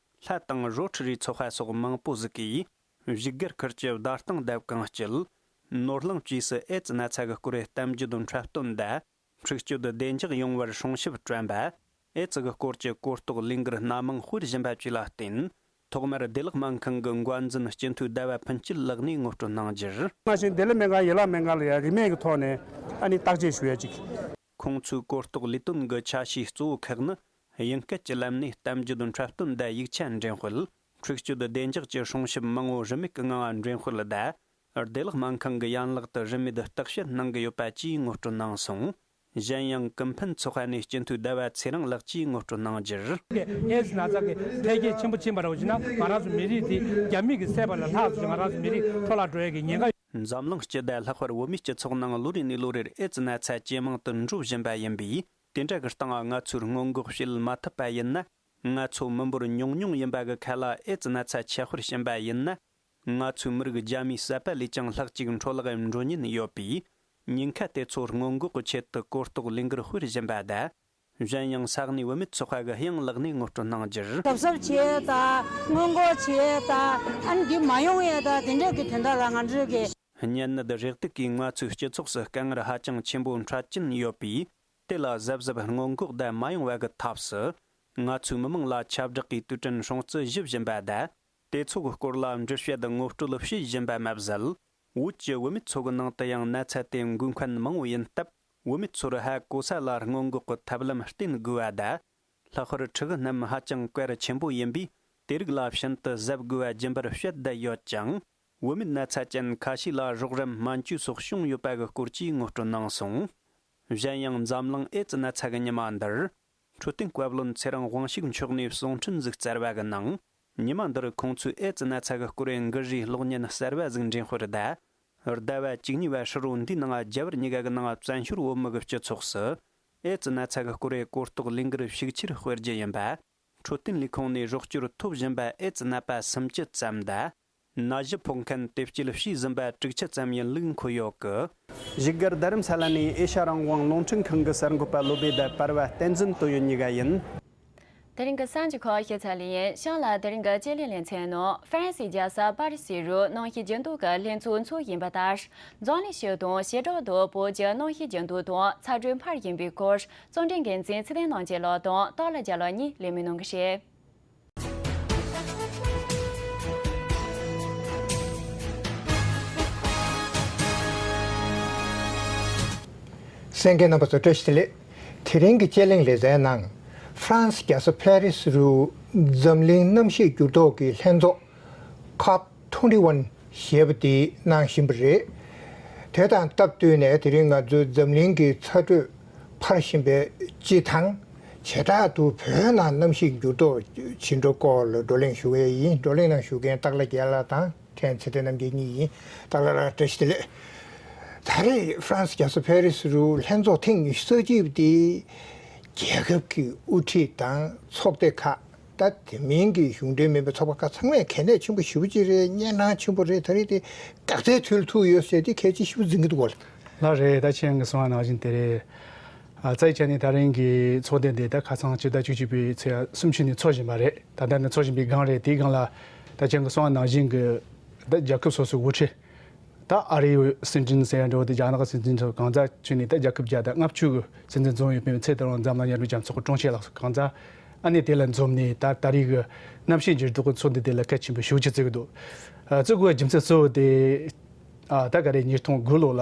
ལྷ་དང་རོ་ཁྲི་རིའི་ཚོགས་པ་སོགས་མང་པོ་ཟིག་གིས། བཞུགས་སྒར་ཁུལ་གྱི་བརྡ་སྟངས་དང་གངས་སྐྱིད། ནོར་གླིང་བཅས་སུ་ཨེ་ཙི་ན་ཚ་གི་སྐོར་གཏམ་རྒྱུད་འཁྲབ་སྟོན་དང་། འཁྲུག་སྤྱོད་བདེ་འཇགས་ཡོང་བར་སྲུང་ཞིབ་སྤྲད་པ། ཨེ་ཙི་གི་སྐོར་གྱི་གོ་རྟོགས་ལས་འགུལ་སྣ་མང་སྤེལ་བཞིན་པ་བཅས་ལ་བརྟེན། ཐོག་མར་བདེ་བླག་སྨན་ཁང་གི་འགོ་འཛིན་སྤྱི་འཐུས་ཟླ་བ་ཕུན་སྐྱིད་ལགས་ནས་ངོ་སྤྲོད་གནང་རྒྱུར། མ་གཞི་བདེ་ལེགས་སྨན་ཁང་ཡན་ལག་སྨན་ཁང་ལ་ཡང་རིན་མེད་ཀྱི་ཐོག་ནས་ཨ་ནི་བརྟག་དཔྱད་ཞུ་ཡ་ཅིག་ཁོང་ཚོའི་གོ་རྟོགས་ལས་དོན་གྱི་ཆ་ཤས་གཙོ་བོ་ཁག་ནི། དབྱིན་སྐད་ཀྱི་ལམ་ནས་གཏམ་རྒྱུད་འཁྲབ་སྟོན་དང་ཡིག་ཆ་འགྲེམས་སྤེལ། འཁྲུག་སྤྱོད་བདེ་འཇགས་ཀྱི་སྲུང་ཞིབ་མང་བོ་རིན་མེད་ཀྱི་ངང་འགྲེམས་སྤེལ་དང་། བདེ་བླག་སྨན་ཁང་གི་ཡན་ལག་ཏུ་རིན་མེད་བརྟག་དཔྱད་གནང་གི་ཡོད་པ་བཅས་ངོ་སྤྲོད་གནང་སོང་། གཞན་ཡང་ཀུན་ཕན་ཚོགས་པ་ནས་སྤྱི་འཐུས་ཟླ་བ་ཚེ་རིང་ལགས་ཀྱིས་ངོ་སྤྲོད་གནང་རྒྱུར། ཨེ་ཛི་ན་ཚ་གི་འཕེལ་རྒྱས་ཆེན་པོ་ཕྱིན་པ་རེད་ཟེར་ན་ང་རང་ཚོ་མི་རིགས་འདི་རྒྱ་མི་གིས་བསད་པ་ལས་ལྷག་ཙམ་ང་རང་ཚོ་མི་རིགས་འཕྲོ་བརླག་འགྲོ་ཡས་ཀྱི་ཉེན་ཁ། འཛམ་གླིང་སྤྱི་དང་ལྷག་པར་བོད་མིའི་སྤྱི་ཚོགས་ནང་ལོ་རེ་ནས་ལོ་རེར་ཨེ་ཙི་ན་ཚ་ཇེ་མང་དུ་འགྲོ་བཞིན་པ་ཡིན་པས། དེ་འདྲ་གི་སྟེང་ང་ཚོས་སྔོན་འགོག་བྱེད་མ་ཐུབ་པ་ཡིན་ན། ང་ཚོ་མི་འབོར་ཉུང་ཉུང་ཡིན་པ་གི་ཁ་ལ་ཨེ་ཙི་ན་ཚ་ཁྱབ་སྤེལ་ཕྱིན་པ་ཡིན་ན། ང་ཚོའི་མི་རིགས་རྒྱ་མིའི་ཟད་པ་ལས་ཀྱང་ལྷག་ཅིག་འཕྲོ་བརླག་འགྲོ་ཉེན་ཡོད་པས། ཉེན་ཁ་དེ་ཚོ་སྔོན་འགོག་གི་ཆེད་དུ་གོ་རྟོགས་ལས་འགུལ་སྤེལ་བཞིན་པ་དང་། གཞན་ཡང་ས་གནས་བུད་མེད་ཚོགས་པ་གི་དབྱངས་ལགས་ནས་ངོ་སྤྲོད་གནང་རྒྱུར། གཟབ་གཟབ་བྱེད་དང་སྔོན་འགོག་བྱེད་དང་ཨ་ནི་འདི་མ་ཡོང་ཡས་དང་དེ་འདྲས་ཀྱི་དོན་དག་ལ་ང་ཚོས་ཀྱི། གཉན་ནད་རེག་དུག་གིས་ང་ཚོའི་སྤྱི་ཚོགས་སུ་དཀའ་ངལ་ཧ་ཅང་ཆེན་པོ་འཕྲད་ཀྱིན་ཡོད་པས། དེ་ལ་གཟབ་གཟབ་སྔོན་འགོག་དང་མ་ཡོང་བ་གི་ཐབས་སུ། ང་ཚོའི་མི་མང་ལ་ཁྱབ་བསྒྲགས་ཀྱིས་དུས་དྲན་སྲུང་བརྩི་ཞུ་བཞིན་པ་དང་། དེ་ཚོ་གི་སྐོར་ལ་འགྲེལ་བཤད་དང་ངོ་སྤྲོད་བྱེད་བཞིན་པ་མ་ཟད། བོད་ཀྱི་བུད་མེད་ཚོ་གི་ནང་དུ་ཡང་ན་ཚ་དེ་འགོས་མཁན་མང་བོ་ཡིན་སྟབས། བུད་མེད་ཚོར་ཧ་གོ་ས་ལ་སྔོན་འགོག་གི་ཐབས་ལམ་བསྟེན་དགོས་པ་དང་། ལྷག་པར་ཕྲུ་གུ་རྣམས་ཧ་ཅང་གལ་ཆེན་པོ་ཡིན་པས། དེ་རིགས་ལ་ཤིན་ཏུ་གཟབ་དགོས་པ་རྒྱུན་པར་བཤད་བསྡད་ཡོད་ཅིང་། བུད་མེད་ན་ཚ་ཅན་ཁ་ཤས་ལ་རོགས་རམ་སྨན་བཅོས་སོགས་བྱུང་ཡོད་པ་གི་སྐོར་གྱི་ངོ་སྤྲོད་གནང་སོང་། གཞན་ཡང་འཛམ་གླིང་ཨེ་ཙི་ན་ཚ་གི་ཉི་མ་འདིར། འཕྲོད་བསྟེན་བཀའ་བློན་ཚེ་རིང་དབང་ཕྱུག་མཆོག་ནས་གསུང་འཕྲིན་ཟིག་བསྩལ་བ་གི་ནང་། ཉི་མ་འདིར་ཁོང་ཚོས་ཨེ་ཙི་ན་ཚ་གི་སྐོར་འགུལ་རིས་གློག་བརྙན་གསར་བ་ཟིག་འགྲེམས་སྤེལ་དང་། ཟླ་བ་བཅུ་གཉིས་པ་ཧྲིལ་བོ་འདིའི་ནང་རྒྱ་བལ་གཉིས་ཀ་གི་ནང་བཙན་བྱོལ་བོད་མི་གི་སྤྱི་ཚོགས་སུ། ཨེ་ཙི་ན་ཚ་གི་སྐོར་གོ་རྟོགས་ལས་འགུལ་ཤུགས་ཆེར་སྤེལ་རྒྱུ་ཡིན་པ། འཕྲོད་བསྟེན་ལས་ཁུངས་ནས་རོགས་སྐྱོར་ཐོབ་བཞིན་པ་ཨེ་ཙི་ནད་པ་སུམ་ཅུ་ཙམ་དང་། ན་གཞི་ཕོག་མཁན་དེ་བསྐྱེད་བྱས་ཟིན་པ་དྲུག་ཅུ་ཙམ་ཡིན་ལུགས་འཁོད་ཡོད་གི། བཞུགས་སྒར་རྡ་རམ་ས་ལ་ནས་ཨེ་ཤ་རང་དབང་རླུང་འཕྲིན་ཁང་གི་གསར་འགོད་པ་བློ་བདེ་དང་པར་བ་བསྟན་འཛིན་དོན་ཡོད་གཉིས་ཀ་ཡིན། དེ་རིང་གི་གསར་འགྱུར་ཁག་ཞིབ་ཚགས་ལ་ཡིན། གཤམ་ལ་དེ་རིང་གི་དཔྱད་གླེང་ལེ་ཚན་ནང་ཧྥ་རན་སིའི་རྒྱལ་ས་པ་རི་སི་རུ་གནམ་གཤིས་འགྱུར་ལྡོག་གི་ལྷན་ཚོགས་འཚོགས་བཞིན་པ་ལྟར། འཛམ་གླིང་ཕྱོགས་དང་བྱེ་བྲག་ཏུ་བོད་ཀྱི་གནམ་གཤིས་འགྱུར་ལྡོག་དང་ཚ་དྲོད་འཕར་བཞིན་པའི་སྐོར་གཙོ་འགན་འཛིན་ཚེ་བརྟན་རྣམ་རྒྱལ་ལགས་དང་སྟག་ལྷ་རྒྱལ་ལགས་གཉིས་གླེང་མོལ་གནང་གི་རེད། གསན་མཁན་རྣམ་པ་ཚོ་བཀྲ་ཤིས་བདེ་ལེགས། དེ་རིང་གི་དཔྱད་གླེང་ལེ་ཚན་ནང་། ཧྥ་རན་སི་རྒྱལ་ས་ཕ་རི་སི་རུ་འཛམ་གླིང་གནམ་གཤིས་འགྱུར་ལྡོག་གི་ལྷན་ཚོགས་ཁོབ་ཊུ་ཝེན་ཊི་ཝན་ཞེས་པ་དེ་གནང་བཞིན་པ་རེད། དེ་དང་སྟབས་བསྟུན་ནས་དེ་རིང་ང་ཚོའི་འཛམ་གླིང་གི་ཚ་དྲོད་འཕར་བཞིན་པའི་སྤྱི་དང་། བྱེ་བྲག་ཏུ་བོད་ནང་གནམ་གཤིས་འགྱུར་ལྡོག་ཇི་འདྲ་སྐོར་ལ་བགྲོ་གླེང་ཞུ་གི་ཡིན། བགྲོ་གླེང་ནང་ཞུགས་མཁན་སྟག་ལྷ་རྒྱལ་ལགས་དང་ཕྲན་ཚེ་བརྟན་རྣམ་རྒྱལ་གཉིས་ཡིན། སྟག་ལྷ་ལགས་བཀྲ་ཤིས་བདེ་ལེགས། ད་རེས་ཧྥ་རན་སི་རྒྱལ་ས་ཕེ་རི་སི་རུ་ལྷན་ཚོགས་ཐེངས་ཉི་ཤུ་རྩ་གཅིག་པ་དེ་རྒྱལ་ཁབ་ཀྱི་དབུ་ཁྲིད་དང་ཚོགས་སྡེ་ཁག་ད་དེ་མིན་གྱི་གཞུང་འབྲེལ་མིན་པའི་ཚོགས་པ་ཁག་ཚང་མས་གལ་གནད་ཆེན་པོ་ཞེ་པོ་ཅིག་རེད། གཉན་འཕྲང་ཆེན་པོ་རེད། ད་རེས་དེ་འགག་རྩའི་དུས་ལ་ཐུག་ཡོད་ཟེར་དེ་གལ་ཆེ་ཞེ་པོ་འཛིན་གྱི་འདུག་གོ། ལགས་རེད། ད་ཁྱེད་རང་གིས་གསུངས་པ་ནང་བཞིན་དེ་རེད། ཨ། རྩ་བའི་ཆ་ནས་ད་རིང་གི་ཚོགས་སྡེ་འདི་ད་ཁ་སང་ཕྱི་ཟླ་བཅུ་གཅིག་པའི་ཚེས་སུམ་ཅུ་ནས་འཚོགས་བཞིན་པ་རེད། ད་ལྟ་ནས་འཚོགས་བཞིན་པའི་སྒང་རེད། དེའི་སྒང་ལ་ད་ཁྱེད་རང་གིས་གསུངས་པ་ནང་བཞིན་གྱི་ད་རྒྱལ་ཁབ་སོ་སོའི་དབུ་ཁྲིད། ད་ཨ་རིའི་སྲིད་འཛིན་ཟེར་ཡ་འདྲ་བོ་དེ། རྒྱ་ནག་གི་སྲིད་འཛིན་ཚོ་གང་ཟག་བྱས་ནས་ད་རྒྱལ་ཁབ་བརྒྱ་དང་ལྔ་བཅུ་གི་སྲིད་འཛིན་འཛོམས་ཡོད་པའི་ཚེ་ད་རུང་འཛམ་གླིང་མཉམ་རུབ་རྒྱལ་ཚོགས་ཀྱི་དྲུང་ཆེ་ལགས་སོགས་གང་ཟག་ཨ་ནི་དེ་ལ་འཛོམས་ནས། ད་ད་རེས་ཀྱི་གནམ་གཤིས་འགྱུར་ལྡོག་གི་ཚོགས་འདུ་དེ་ལ་གལ་ཆེན་པོ་ཞེ་པོ་ཅིག་བརྩི་གི་འདུག། ཨ། བརྩི་དགོས་རྒྱུ་མཚན་གཙོ་བོ་དེ། ཨ། ད་ག་རེ་ཉིས་སྟོང་དགུ་ལོ་ལ།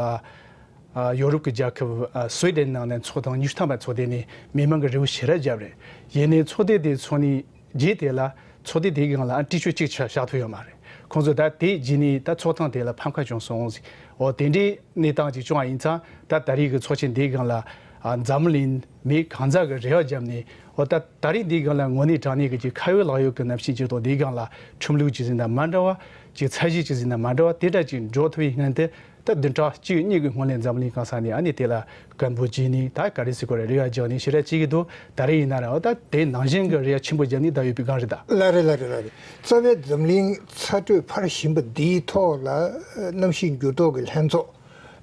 ཨ། ཡོ་རོབ་ཀྱི་རྒྱལ་ཁབ། ཨ། སུའེ་ཏེན་ནང་ནས་ཚོགས་ཐེངས་ཉི་ཤུ་ཐམ་པ་ཚོགས་དེ་ནས་མི་མང་གི་རེ་བ་ཞེ་དྲག་བརྒྱབ་རེད། ཡིན་ནའི་ཚོགས་སྡེ་དེ་ཚོགས་ནས་རྗེས་དེ་ལ་ཚོགས་སྡེ་དེའི་སྒང་ལ་ཨ་འགྲེལ་བརྗོད་གཅིག་ཆ་བཞག་ཐུབ་ཡོད་མ་རེད། ཁོང་ཚོས་ད་དེ་རྗེས་ནས་ད་ཚོགས་ཐེངས་དེ་ལ་ཕམ་ཁ་བྱུང་སོང་ཟེར། འོ། དེ་འདྲའི་གནས་སྟངས་ཅིག་བྱུང་བ་ཡིན་ཙང་། ད་ད་རེས་ཀྱི་ཚོགས་ཆེན་དེའི་སྒང་ལ། ཨ། འཛམ་གླིང་མི་གང་ཟག་གི་རེ་བ་བརྒྱབ་ནས། འོ། ད་ད་རེས་འདིའི་སྒང་ལ་དངོས་གནས་དྲང་གནས་ཀྱི་ཅིག་ཁ་ཡོད་ལག་ཡོད་ཀྱི་གནམ་གཤིས་འགྱུར་ལྡོག་འདིའི་སྒང་ལ་ཁྲིམས་ལུགས་ཅིག་ཟེར་ན་མ་འདྲ་བ། ཅིག་ཚད་གཞི་ཅིག་ཟེར་ན་མ་འདྲ་བ། དེ་འདྲ་ཅིག་འགྲོ་ཐུབ་པའི་སྔོན་དུ། ད་བདུན་ཕྲག་གཅིག་གཉིས་ཀྱི་སྔོན་ལ་འཛམ་གླིང་གང་ས་ནས་ཨ་ནི་དེ་ལ་སྐད་འབོད་བྱས་ནས། ད་ག་རེ་ཟེར་དགོས་རེད། རེ་བ་རྒྱག་ནས་ཞེ་དྲག་བྱེད་ཀྱི་འདུག། ད་རེས་ཡིན་ན་ར། འོ། ད་དེ་ནང་བཞིན་གྱི་རེ་བ་ཆེན་པོ་བརྒྱབ་ནས་ད་ཡོད་པའི་སྒང་རེད་ད། ལགས་རེད། ལགས་རེད། ལགས་རེད། རྩ་བའི་འཛམ་གླིང་ཚ་དྲོད་འཕར་བཞིན་པ་འདིའི་ཐོག་ལ་གནམ་གཤིས་འགྱུར་ལྡོག་གི་ལྷན་ཚོགས་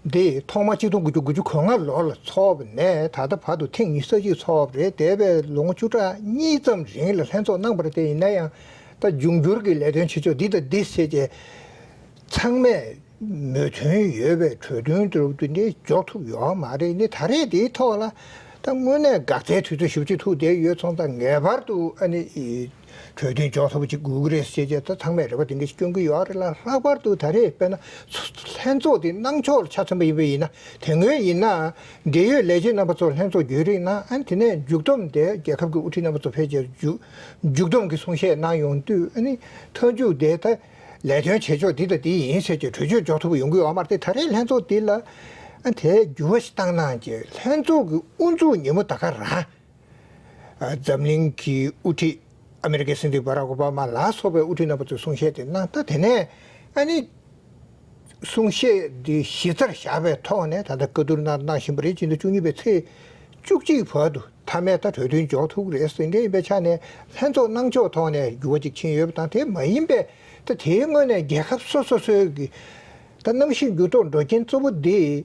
འདི་ཐོག་མ་གཅིག་སྟོང་དགུ་བརྒྱ་དགུ་བཅུ་གོ་ལྔ་ལོ་ལ་ཚོགས་པ་ནས་ད་ལྟ་བར་དུ་ཐེངས་ཉི་ཤུ་རྩ་གཅིག་ཚོགས་པ་རེད། འདས་པའི་ལོ་ངོ་བཅུ་ཕྲག་གཉིས་ཙམ་རིང་ལ་ལྷན་ཚོགས་གནང་བ་རེད། དེ་ཡིན་ན་ཡང་ད་འབྱུང་འགྱུར་གྱི་ལས་དོན་བྱེད་ཕྱོགས་འདི་དང་འདི་བྱས་རྗེས་ཚང་མས་མོས་མཐུན་ཡོད་པའི་གྲོས་མཐུན་དེ་འདྲ་འདི་འདྲ་འཇོག་ཐུབ་ཡོད་མ་རེད། ནི་ད་རེས་དེའི་ཐོག་ལ་ད་དངོས་གནས་འགག་རྩའི་དུས་ཚོད་ཞེ་པོ་ཅིག་ཐུག་བསྡད་ཡོད་སོང་ཙང་། ངེས་པར་དུ་ཨ་ནི་གྲོས་མཐུན་འཇོག་ཐུབ་པ་ཅིག་དགོས་ཀྱི་རེད་ཟེར་བྱས་ད་ཚང་མས་རེ་བ་དེ་འདྲ་ཞིག་བསྐྱོན་གྱི་ཡོད་རེད་ལ། ལྷག་པར་དུ་ད་རེས་དཔེར་ན་ལྷན་ཚོགས་དེ་གནང་ཕྱོགས་ལ་ཆ་མཚོན་པ་ཡིན་པ་ཡིན་ན། དེ་སྔོན་ཡིན་ན་འབྲེལ་ཡོད་ལས་བྱེད་རྣམ་པ་ཚོ་ལྷན་ཚོགས་བརྒྱུད་རིམ་ནང་། ཨ་ནི་དེ་ནས་མཇུག་བསྡོམས་དེ་རྒྱལ་ཁབ་ཀྱི་དབུ་ཁྲིད་རྣམ་པ་ཚོ་ཕེབས་བྱས་མཇུག་མཇུག་བསྡོམས་ཀྱི་གསུང་བཤད་གནང་ཡོང་དུས། ཨ་ནི་མཐའ་མཇུག་དེ་ད་ལས་དོན་བྱེད་ཕྱོགས་འདི་དང་འདི་ཡིན་ཟེར་གྱི་གྲོས་ཆོད་འཇོག་ཐུབ་པ་ཡོང་གི་ཡོད་མ་རེད། དེ་ད་རེས་ལྷན་ཚོགས་འདི་ལ་ཨ་དེ་འགྱུར་བ་ཞིག་བཏང་གནང་རྗེས། ལྷན་ཚོགས་ཀྱི་དབུ་འཛུགས་ཉིན་མོ་ད་ག་རང་ཨ་འཛམ་གླིང་གི་དབུ་ཁྲིད་ཨ་མེ་རི་ཀའི་སྲིད་འཛིན་བྷ་རག་ཨོ་བྷ་མ་ལ་སོགས་པའི་དབུ་ཁྲིད་རྣམ་པ་ཚོས་གསུང་བཤད་དེ་གནང་། ད་དེ་ནས་ཨ་ནི་གསུང་བཤད་འདི་གཞི་རྩར་བཞག་པའི་ཐོག་ནས་ད་ལྟ་བཀའ་བསྡུར་གནང་གནང་བཞིན་པ་རེད། སྤྱི་ཟླ་བཅུ་གཉིས་པའི་ཚེས་བཅུ་གཅིག་བར་དུ་མཐའ་མའི་ད་གྲོས་མཐུན་འཇོག་ཐུབ་ཀྱི་རེད་ཟེར་མཁན་ཡིན་པའི་ཆ་ནས། ལྷན་ཚོགས་གནང་ཕྱོགས་ཐོག་ནས་འགྱུར་བ་ཅིག་ཕྱིན་ཡོད་པ་དང་། དེ་མ་ཡིན་པའི་ད་དེའི་སྔོན་ནས་རྒྱལ་ཁབ་སོ་སོ་སོའི་གི་ད་གནམ་གཤིས་འགྱུར་ལྡོག་འགྲོ་རྐྱེན་གཙོ་བོ་འདི་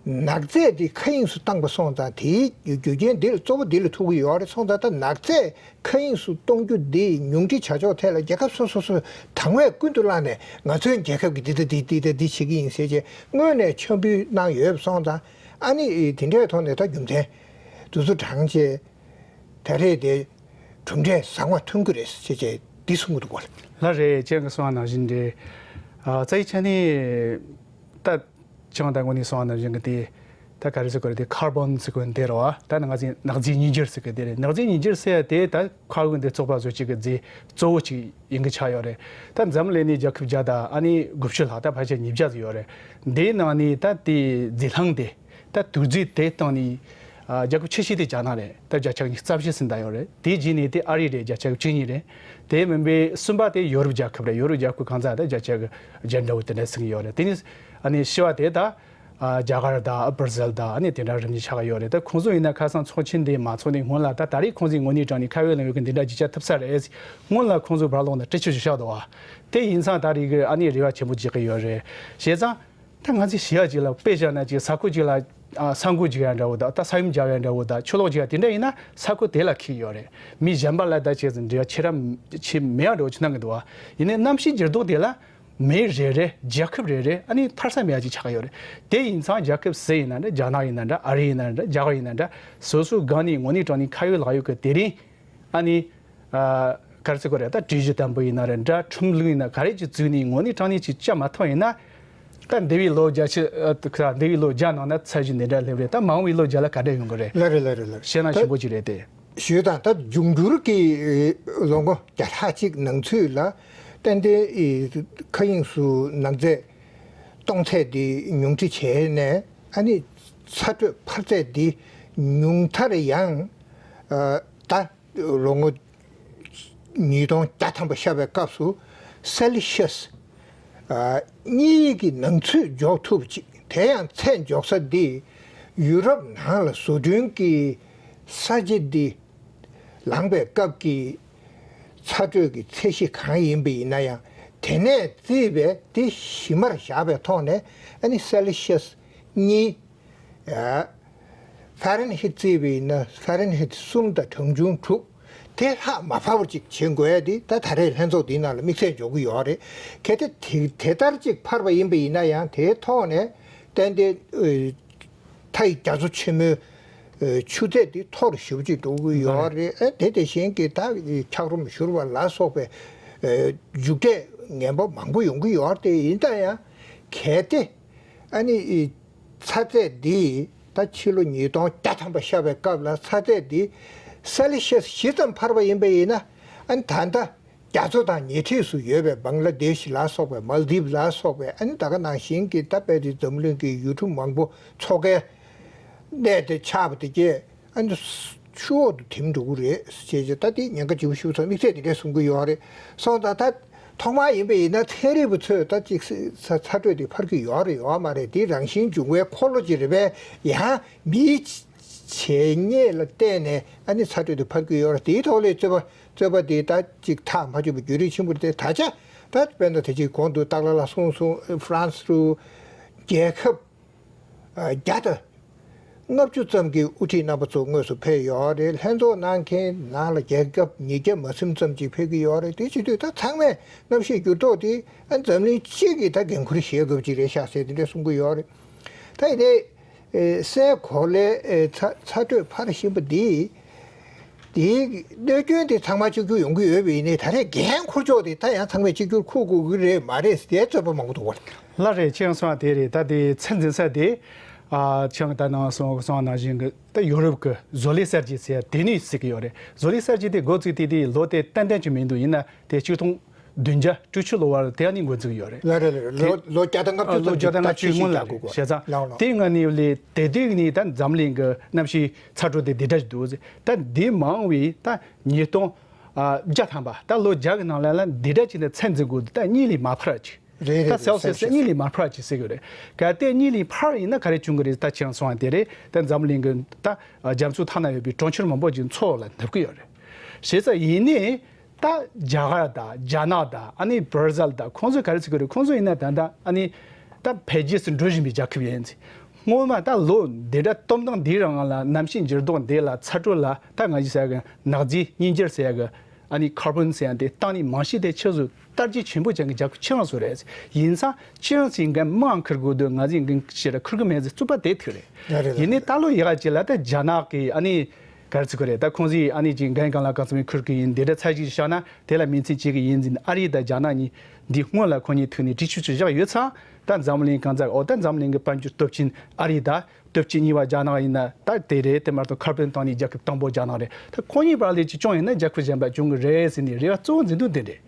ནག་རྫས་འདི་མཁའ་དབྱིངས་སུ་བཏང་པ་སོང་ཙང་། དེའི་རྒྱུ་རྐྱེན་འདི་ལ་གཙོ་བོ་འདི་ལ་ཐུག་གི་ཡོད་རེད་སོང་ཙང་། ད་ནག་རྫས་མཁའ་དབྱིངས་སུ་གཏོང་རྒྱུ་འདི་ཉུང་འཕྲི་བྱ་ཕྱོགས་ཐད་ལ་རྒྱལ་ཁབ་སོ་སོ་སོས་དང་བས་ཀུན་ཏུ་བསླངས་ནས། ང་ཚོའི་རྒྱལ་ཁབ་ཀྱིས་འདི་ལྟ་འདི་འདི་ལྟ་འདི་བྱེད་ཀྱི་ཡིན་ཟེར་བྱས་སྔོན་ནས་འཆར་འབུལ་གནང་ཡོད་པ་སོང་ཙང་། ཨ་ནི་དེ་འདྲའི་ཐོག་ནས་ད་རྒྱུ་མཚན་འདི་ཚོ་དྲངས་བྱས། ད་རེས་དེ་གྲུབ་འབྲས་བཟང་བ་ཐོན་གྱི་རེད་ཟེར་བྱས་འདི་གསུང་གི་འདུག་གོ། ལགས་རེད། ཁྱེད་ཀྱིས་གསུངས་པ་ནང་བཞིན་རེད། ཨ། རྩ་བའི་ཆ་ནས་ད་ཁྱེད་རང་ད་ངོ་ནས་གསུངས་པ་ནང་བཞིན་གྱི་དེ། ད་ག་རེ་ཟེར་དགོས་རེད། དེ་ཀར་བོན་ཟེར་དགོས་འདི་རེད་བ། ད་ནག་རྫས་ནག་རྫས་ཉིས་འགྱུར་ཟེར་གི་དེ་རེད། ནག་རྫས་ཉིས་འགྱུར་ཟེར་ཡ་དེ་ད་མཁའ་དབུགས་འདི་བཙོག་པ་བཟོ་བྱེད་ཀྱི་རྫས་གཙོ་བོ་གཅིག་ཡིན་གྱི་ཆགས་ཡོད་རེད། ད་འཛམ་གླིང་ནས་རྒྱལ་ཁབ་བརྒྱ་དང་ཨ་ནི་དགུ་བཅུ་ལྷག་ད་ཕལ་ཆེར་ཉིས་བརྒྱ་ཙམ་ཡོད་རེད། འདིའི་ནང་ནས་ད་དེ་རྫས་སླང་དེ། ད་དུག་རྫས་དེ་བཏང་ནས། ཨ། རྒྱལ་ཁབ་ཆེ་ཤོས་དེ་རྒྱ་ནག་རེད། ད་བརྒྱ་ཆ་རྩ་བཞི་ཟིན་བསྡད་ཡོད་རེད། དེ་རྗེས་ནས་དེ་ཨ་རི་རེད། བརྒྱ་ཆ་བཅུ་གཉིས་རེད། དེ་མིན་པའི་གསུམ་པ་དེ་ཡོ་རོབ་རྒྱལ་ཁབ་རེད། ཡོ་རོབ་རྒྱལ་ཁབ་གང་ས་ད་བརྒྱ་ཆ་བརྒྱ་འདྲ་བོ་དེ་འདྲ་ཟིན་གྱི་ཡོད་རེད། དེ་ནས་ཨ་ནི་བཞི་པ་དེ་ད། ཨ། རྒྱ་གར་དང་བྷར་ཛིལ་དང་ཨ་ནི་དེ་འདྲ་རིམ་གྱིས་ཆགས་ཀྱི་ཡོད་རེད། ད་ཁོང་ཚོ་ཡིན་ན་ཁ་སང་ཚོགས་ཆེན་དེ་མ་ཚོགས་ནས་སྔོན་ལ། ད་ད་རེས་ཁོང་ཚོས་དངོས་གནས་དྲང་གནས་མཁའ་དབུགས་ལ་ཡོད་མཁན་འདི་འདྲ་ཅིག་བྱ་ཐུབ་ས་རེད། སྔོན་ལ་ཁོང་ཚོ་ཕར་ལོག་ནས་སྤྲོ་སྐྱིད་ཅིག་བཞག་འདུག་བ། དེ་ཡིན་ཙང་ད་རེས་ཀྱི་ཨ་ནི་རེ་བ་ཆེན་པོ་བྱེད་ཀྱི་ཡོད་རེད། བྱས་ཙང་། ད་ང་ཚོས་བྱེད་ཡ་ཅིག་ལ་དཔེ་བཞག་ན་ཅིག་ས་ཁུལ་ཅིག་ལ། ཨ། ས་འགུལ་རྒྱག་ཡ་འདྲ་བོ་དང་། ད་ས་ཡོམ་རྒྱག་ཡ་འདྲ་བོ་དང་། ཆུ་ལོག་རྒྱག་ཡ་དེ་འདྲ་ཡིན་ན་ས་ཁུལ་དེ་ལ་འཁེལ་ཡོད་རེད། མི་གཞན་པ་ལ་ད་ཅིག་འབྲེལ་བ་ཆེ་ར་ཆེ་མེད་ཡ་འདྲ་བོ་ཅིག་སྣང་གི་འདུག་བ། ཡིན་ནའི་གནམ་གཤིས་འགྱུར་ལྡོག་དེ་ལ་མི་རེ་རེ། རྒྱལ་ཁབ་རེ་རེ་ཨ་ནི་ཐར་ས་མེད་ཡ་ཅིག་ཆགས་ཀྱི་ཡོད་རེད། དེ་ཡིན་ཙང་རྒྱལ་ཁབ་སུ་ཡིན་ན་འདྲ། རྒྱ་ནག་ཡིན་ན་འདྲ། ཨ་རི་ཡིན་ན་འདྲ། རྒྱ་གར་ཡིན་ན་འདྲ། སོ་སོའི་སྒང་ནས་དངོས་གནས་དྲང་གནས་མཁའ་དབུགས་ལག་གཡོག་གི་དེ་རིང་ཨ་ནི། ཨ། ག་རེ་ཟེར་དགོས་རེད། ད་གྲོས་གཞི་དང་པོ་ཡིན་ན་རེད་འདྲ། ཁྲིམས་ལུགས་ཡིན་ན། ག་རེ་ཅིག་བཙུགས་ནས་དངོས་གནས་དྲང་གནས་ཅིག་བྱ་མ་ཐུབ་ཡིན་ན། ད་འདས་པའི་ལོ་བརྒྱད་ཅུ། ཨ། ད་འདས་པའི་ལོ་བརྒྱ་ནང་ན་ཚད་གཞི་འདི་འདྲ་སླེབས་རེད། ད་མ་འོངས་པའི་ལོ་བརྒྱ་ལ་ག་འདྲ་ཡོང་གི་རེད། ལགས་རེད། ལགས་རེད། ལགས་རེད། ཞེད་སྣང་ད་ཆེན་པོ་ཅིག་རེད་དེ། ཞུས་དང་། ད་འབྱུང་འགྱུར་གྱི་ལོ་ངོ་བརྒྱ་ཕྲག་གཅིག་ནང་ཚུད་ལ་ཏན་ཏན་མཁའ་དབྱིངས་སུ་ནག་རྫས་གཏོང་ཚད་འདི་ཉུང་འཕྲི་བྱས་ནས། ཨ་ནི་ཚ་དྲོད་འཕར་ཚད་འདི་ཉུང་མཐར་ཡང་། ཨ། ད་ལོ་ངོ་ཉིས་སྟོང་བརྒྱ་ཐམ་པ་ཤར་བའི་སྐབས་སུ་སེ་ལི་ཤི་ཡས་གཉིས་ཀྱི་ནང་ཚུད་འཇོག་ཐུབ་ཅིག་དེ་ཡང་ཚད་འཇོག་ས་འདི་ཡུ་རོབ་ནང་ལ་བཟོ་སྐྲུན་གྱི་ས་བྱི་འདི་ལངས་པའི་སྐབས་ཀྱི་ཚ་དྲོད་ཀྱི་ཚད་གཞི་གང་ཡིན་པ་ཡིན་ན་ཡང་དེ་ནས་བརྩིས་པའི་དེ་གཞི་མར་བཞག་པའི་ཐོག་ནས་ཨ་ནི་སེ་ལི་ཤི་ཡས་གཉིས། ཨ། ཧྥ་རན་ཧི་བརྩིས་པ་ཡིན་ན་ཧྥ་རན་ཧི་གསུམ་དང་གྲངས་ཆུང་དྲུག་དེ་ལྷག་མ་འཕར་བ་ཅིག་བྱེད་དགོས་ཡ་དེ་ད་ད་རེས་ལྷན་ཚོགས་འདིའི་ནང་ལ་དམིགས་བསལ་འཇོག་གི་ཡོད་རེད། གལ་ཏེ་དེ་དེ་ལྟར་ཅིག་འཕར་བ་ཡིན་པ་ཡིན་ན་ཡང་དེའི་ཐོག་ནས་ཏན་ཏན་ཨ་མཐའ་ཡི་རྒྱ་མཚོ་ཆེན་མོའི་ཨ་ཆུ་ཚད་དེ་མཐོ་རུ་ཞེ་པོ་ཅིག་འགྲོ་གི་ཡོད་རེད། ཨ་དེ་དེ་བཞིན་གྱི་ད་འཁྱགས་རོམ་བཞུར་བ་ལ་སོགས་པའི་ཨ་མཇུག་འབྲས་ངན་པ་མང་པོ་ཡོང་གི་ཡོད་རེད། དེ་ཡིན་ད་ཡང་གལ་ཏེ། ཨ་ནི་ཚ་ཚད་འདི་ད་ཕྱི་ལོ་ཉིས་སྟོང་བརྒྱ་ཐམ་པ་ཤར་བའི་སྐབས་ལ་ཚ་ཚད་འདི་སེ་ལི་ཤི་ཡས་བཞི་ཙམ་འཕར་བ་ཡིན་པ་ཡིན་ན། ཨ་ནི་ད་ལྟ་རྒྱ་མཚོ་དང་ཉེ་འཁྲིས་སུ་ཡོད་པའི་བང་ལ་དེཤ་ལ་སོགས་པའི་མལ་དིབ་ལ་སོགས་པའི་ཨ་ནི་ད་ག་ནང་བཞིན་གྱི་ད་དཔེ་དེ་འཛམ་གླིང་གི་ཡུལ་གྲུ་མང་པོ་མཚོ་ཁའི་གནས་དེ་ཆགས་པ་དེ་གས། ཨ་ནི་ཆུ་འོག་ཏུ་ཐིམ་འགྲོ་གི་རེད་ཅེས་ད་དེ་ཉེན་ཁ་ལྗིད་པོ་ཞིག་ཚོ་དམིགས་བསལ་དེ་འདྲས་གསུང་གི་ཡོད་རེད། སོང་ཙང་ད་ཐོག་མར་ཡིན་པ་ཡིན་ན་ཚན་རིག་པ་ཚོས་ད་ཅིག་ཚ་ཚ་དྲོད་དེ་འཕར་གྱི་ཡོད་རེད་ཡོད་མ་རེད། དེ་རང་བཞིན་འབྱུང་བའི་འཁོར་ལོ་ཅིག་རེད་པས། ཡང་མིའི་བྱས་ཉེས་ལ་བརྟེན་ནས་ཨ་ནི་ཚ་དྲོད་དེ་འཕར་གྱི་ཡོད་རེད། དེའི་ཐོག་ལས་རྩོད་པ་རྩོད་པ་དེ་ད་ཅིག་ཐག་མ་ཆོད་པ་རྒྱུན་རིང་ཆེན་པོ་རེད་དེ། ད་ཆ་ད་དཔེར་ན་དེ་ཅིག་གོང་དུ་སྟག་ལྷ་ལགས་གསུངས་སོང་། ཧྥ་རན་སི་རུ་རྒྱལ་ཁབ་བརྒྱ་དང་ལྔ་བཅུ་ཙམ་གྱི་དབུ་ཁྲིད་རྣམ་པ་ཚོ་དངོས་སུ་ཕེབས་ཡོད་རེད། ལྷན་ཚོགས་གནང་མཁན་ནང་ལ་རྒྱལ་ཁབ་ཉིས་བརྒྱ་མ་ཟིན་ཙམ་ཅིག་ཕེབས་ཀྱི་ཡོད་རེད། དེ་བྱེད་དུས་ད་ཚང་མས་གནམ་གཤིས་འགྱུར་ལྡོག་དེ་ཨ་འཛམ་གླིང་སྤྱི་གི་ད་འགན་ཁུར་བཞེས་དགོས་ཀྱི་རེད་ཤག་ཟེར་དེ་འདྲ་གསུང་གི་ཡོད་རེད། ད་ཡིན་ནའི་ཨེ་སའི་གོ་ལའི་ཨེ་ཚ་ཚ་དྲོད་འཕར་བཞིན་པ་འདི། དེའི་གནོད་སྐྱོན་དེ་ཚང་མ་གཅིག་གྱུར་ཡོང་གི་ཡོད་པ་ཡིན་ནའི་ད་རེས་འགན་འཁུར་ཕྱོགས་དེ་ད་ཡང་ཚང་མས་གཅིག་གྱུར་འཁུར་དགོས་ཀྱི་རེད་མ་རེད་ཟེར་རྩོད་པ་མང་པོ་འདུག་བ། ལགས་རེད། ཁྱེད་རང་གསུངས་པ་དེ་རེད། ད་དེ་ཚད་འཛིན་ས་དེ་ཨ་ཁྱེད་རང་ད་ནང་གསུངས་གསུངས་པ་ནང་བཞིན་གྱི་ད་ཡོ་རོབ་ཀྱི་བཟོ་ལས་གསར་བརྗེ་ཟེར་དེ་ནས་ཟེར་གྱི་ཡོད་རེད། བཟོ་ལས་གསར་བརྗེ་དེ་འགོ་བཙུགས་དེ་དེ་ལོ་དེ་ཏན་ཏན་ཅིག་མི་འདུག་ཡིན་ན་དེ་གཅིག་སྟོང་བདུན་བརྒྱ་དྲུག་ཅུ་ལོ་བར་དེ་ནས་འགོ་འཛུགས་ཡོད་རེད། ལགས་རེད་ལགས་རེད། ལོ་ལོ་བརྒྱ་དང་ལྔ་བཅུ་ལོ་ཙམ་བརྒྱ་དང་ལྔ་བཅུའི་སྔོན་ལ་རེད། བྱས་ཙང་ལགས་ལགས། དེ་སྔ་ནས་ལས་དེ་དུས་ནས་ད་འཛམ་གླིང་གི་གནམ་གཤིས་ཚ་དྲོད་དེ་འདི་འདྲ་ཞིག་འདུག་ཟེར། ད་འདི་མང་བའི་ད་ཉིས་སྟོང་བརྒྱ་ཐམ་པ་ད་ལོ་བརྒྱ་གི་ནང་ལ་ལ་འདི་འདྲ་ཅིག་ནས་ཚད་འཛིན་དགོས་འདུག་ད་གཉིས་ལས་མ་འཕར་ཅིག་རེད་རེད་ད་རེད། སེལ་སི་ཡས་གཉིས་ལས་མ་འཕར་ཅིག་ཟེར་གི་རེད། གལ་ཏེ་གཉིས་ལས་འཕར་ཡིན་ན་ག་རེ་བྱུང་གི་རེད། ད་ཁྱེད་རང་གསུངས་པ་དེ་རེད། ད་འཛམ་གླིང་གི་ད་རྒྱ་མཚོ་མཐའ་ན་ཡོད་པའི་གྲོང་ཁྱེར་མང་པོ་ཅིག་མཚོ་ལ་ནུབ་གི་ཡོད་རེད། བྱས་ཙང་ཡིན་ནའི། ད་རྒྱ་གར་དང་རྒྱ་ནག་དང་ཨ་ནི་བར་ཟལ་དང་ཁོང་ཚོས་ག་རེ་ཟེར་གི་རེད། ཁོང་ཚོ་ཡིན་ན་ད་ལྟ་ཨ་ནི་ད་འཕེལ་རྒྱས་སུ་འགྲོ་བཞིན་པའི་རྒྱལ་ཁབ་ཡིན་ཟེར། སྔོན་མ་ད་ལོ་འདི་འདྲ་སྟོང་ཕྲག་འདིའི་རིང་ལ་གནམ་གཤིས་འགྱུར་ལྡོག་འདི་ལ་ཚ་དྲོད་ལ་ད་ང་ཞིག་ཟེར་ཡ་གི་ནག་རྫས་སྙིང་རྗེར་ཟེར་ཡ་གི་ཨ་ནི་ཁར་བོན་ཟེར་ཡ་དེ་བཏང་ནས་མང་ཤོས་དེ་ཕྱིས་སུ་དར་རྒྱས་ཆེན་པོ་ཅན་གྱི་རྒྱལ་ཁབ་ཁྱེད་རང་ཚོ་རེད་ཟེར། ཡིན་ཙང་ཁྱེད་རང་ཚོས་འགན་མང་འཁུར་དགོས་འདུག་ང་ཚོས་འགན་ཞེ་དྲག་འཁུར་གི་མེད་ཟེར་རྩོད་པ་དེ་ཐུག་རེད། ཡིན་ནའི་ད་ལོ་ཡག་ཅིག་ལ་ད་རྒྱ་ནག་གི་ཨ་ནི། ག་རེ་ཟེར་གི་རེད། ད་ཁོང་ཚོས་ཨ་ནི་ཅིག་འགན་གང་ལ་གང་འཚམ་འཁུར་གི་ཡིན། འདི་འདྲ་ཚད་ཅིག་བཞག་ན་དེ་ལ་མོས་མཐུན་བྱེད་གི་ཡིན་ཟེར་ནས་ཨ་རི་དང་རྒྱ་ནག་གཉིས་འདི་སྔོན་ལ་ཁོ་གཉིས་ཐུག་ནས་འགྲིག་ཆོག་ཆོག་བཞག་ཡོད་ཙང་། ད་འཛམ་གླིང་གང་ཚ་འོ་ད་འཛམ་གླིང་གི་དཔལ་འབྱོར་སྟོབས་ཆེན་ཨ་རི་དང་སྟོབས་ཆེན་གཉིས་པ་རྒྱ་ནག་ཡིན་ན་ད་དེ་རེད། དེ་མ་གཏོགས་ཁར་བོན་བཏང་ནས་རྒྱལ་ཁབ་དང་པོ་རྒྱ་ནག་རེད། ད་ཁོ་གཉིས་བར་ལས་ཅིག་སྐྱོན་ཡོད་ན་རྒྱལ་ཁབ་གཞན་པ་བྱུང་གི་རེད་ཟེར་ནས་རེ་བ་གཙོ་བོ་འཛིན་དོན་དེ་རེད།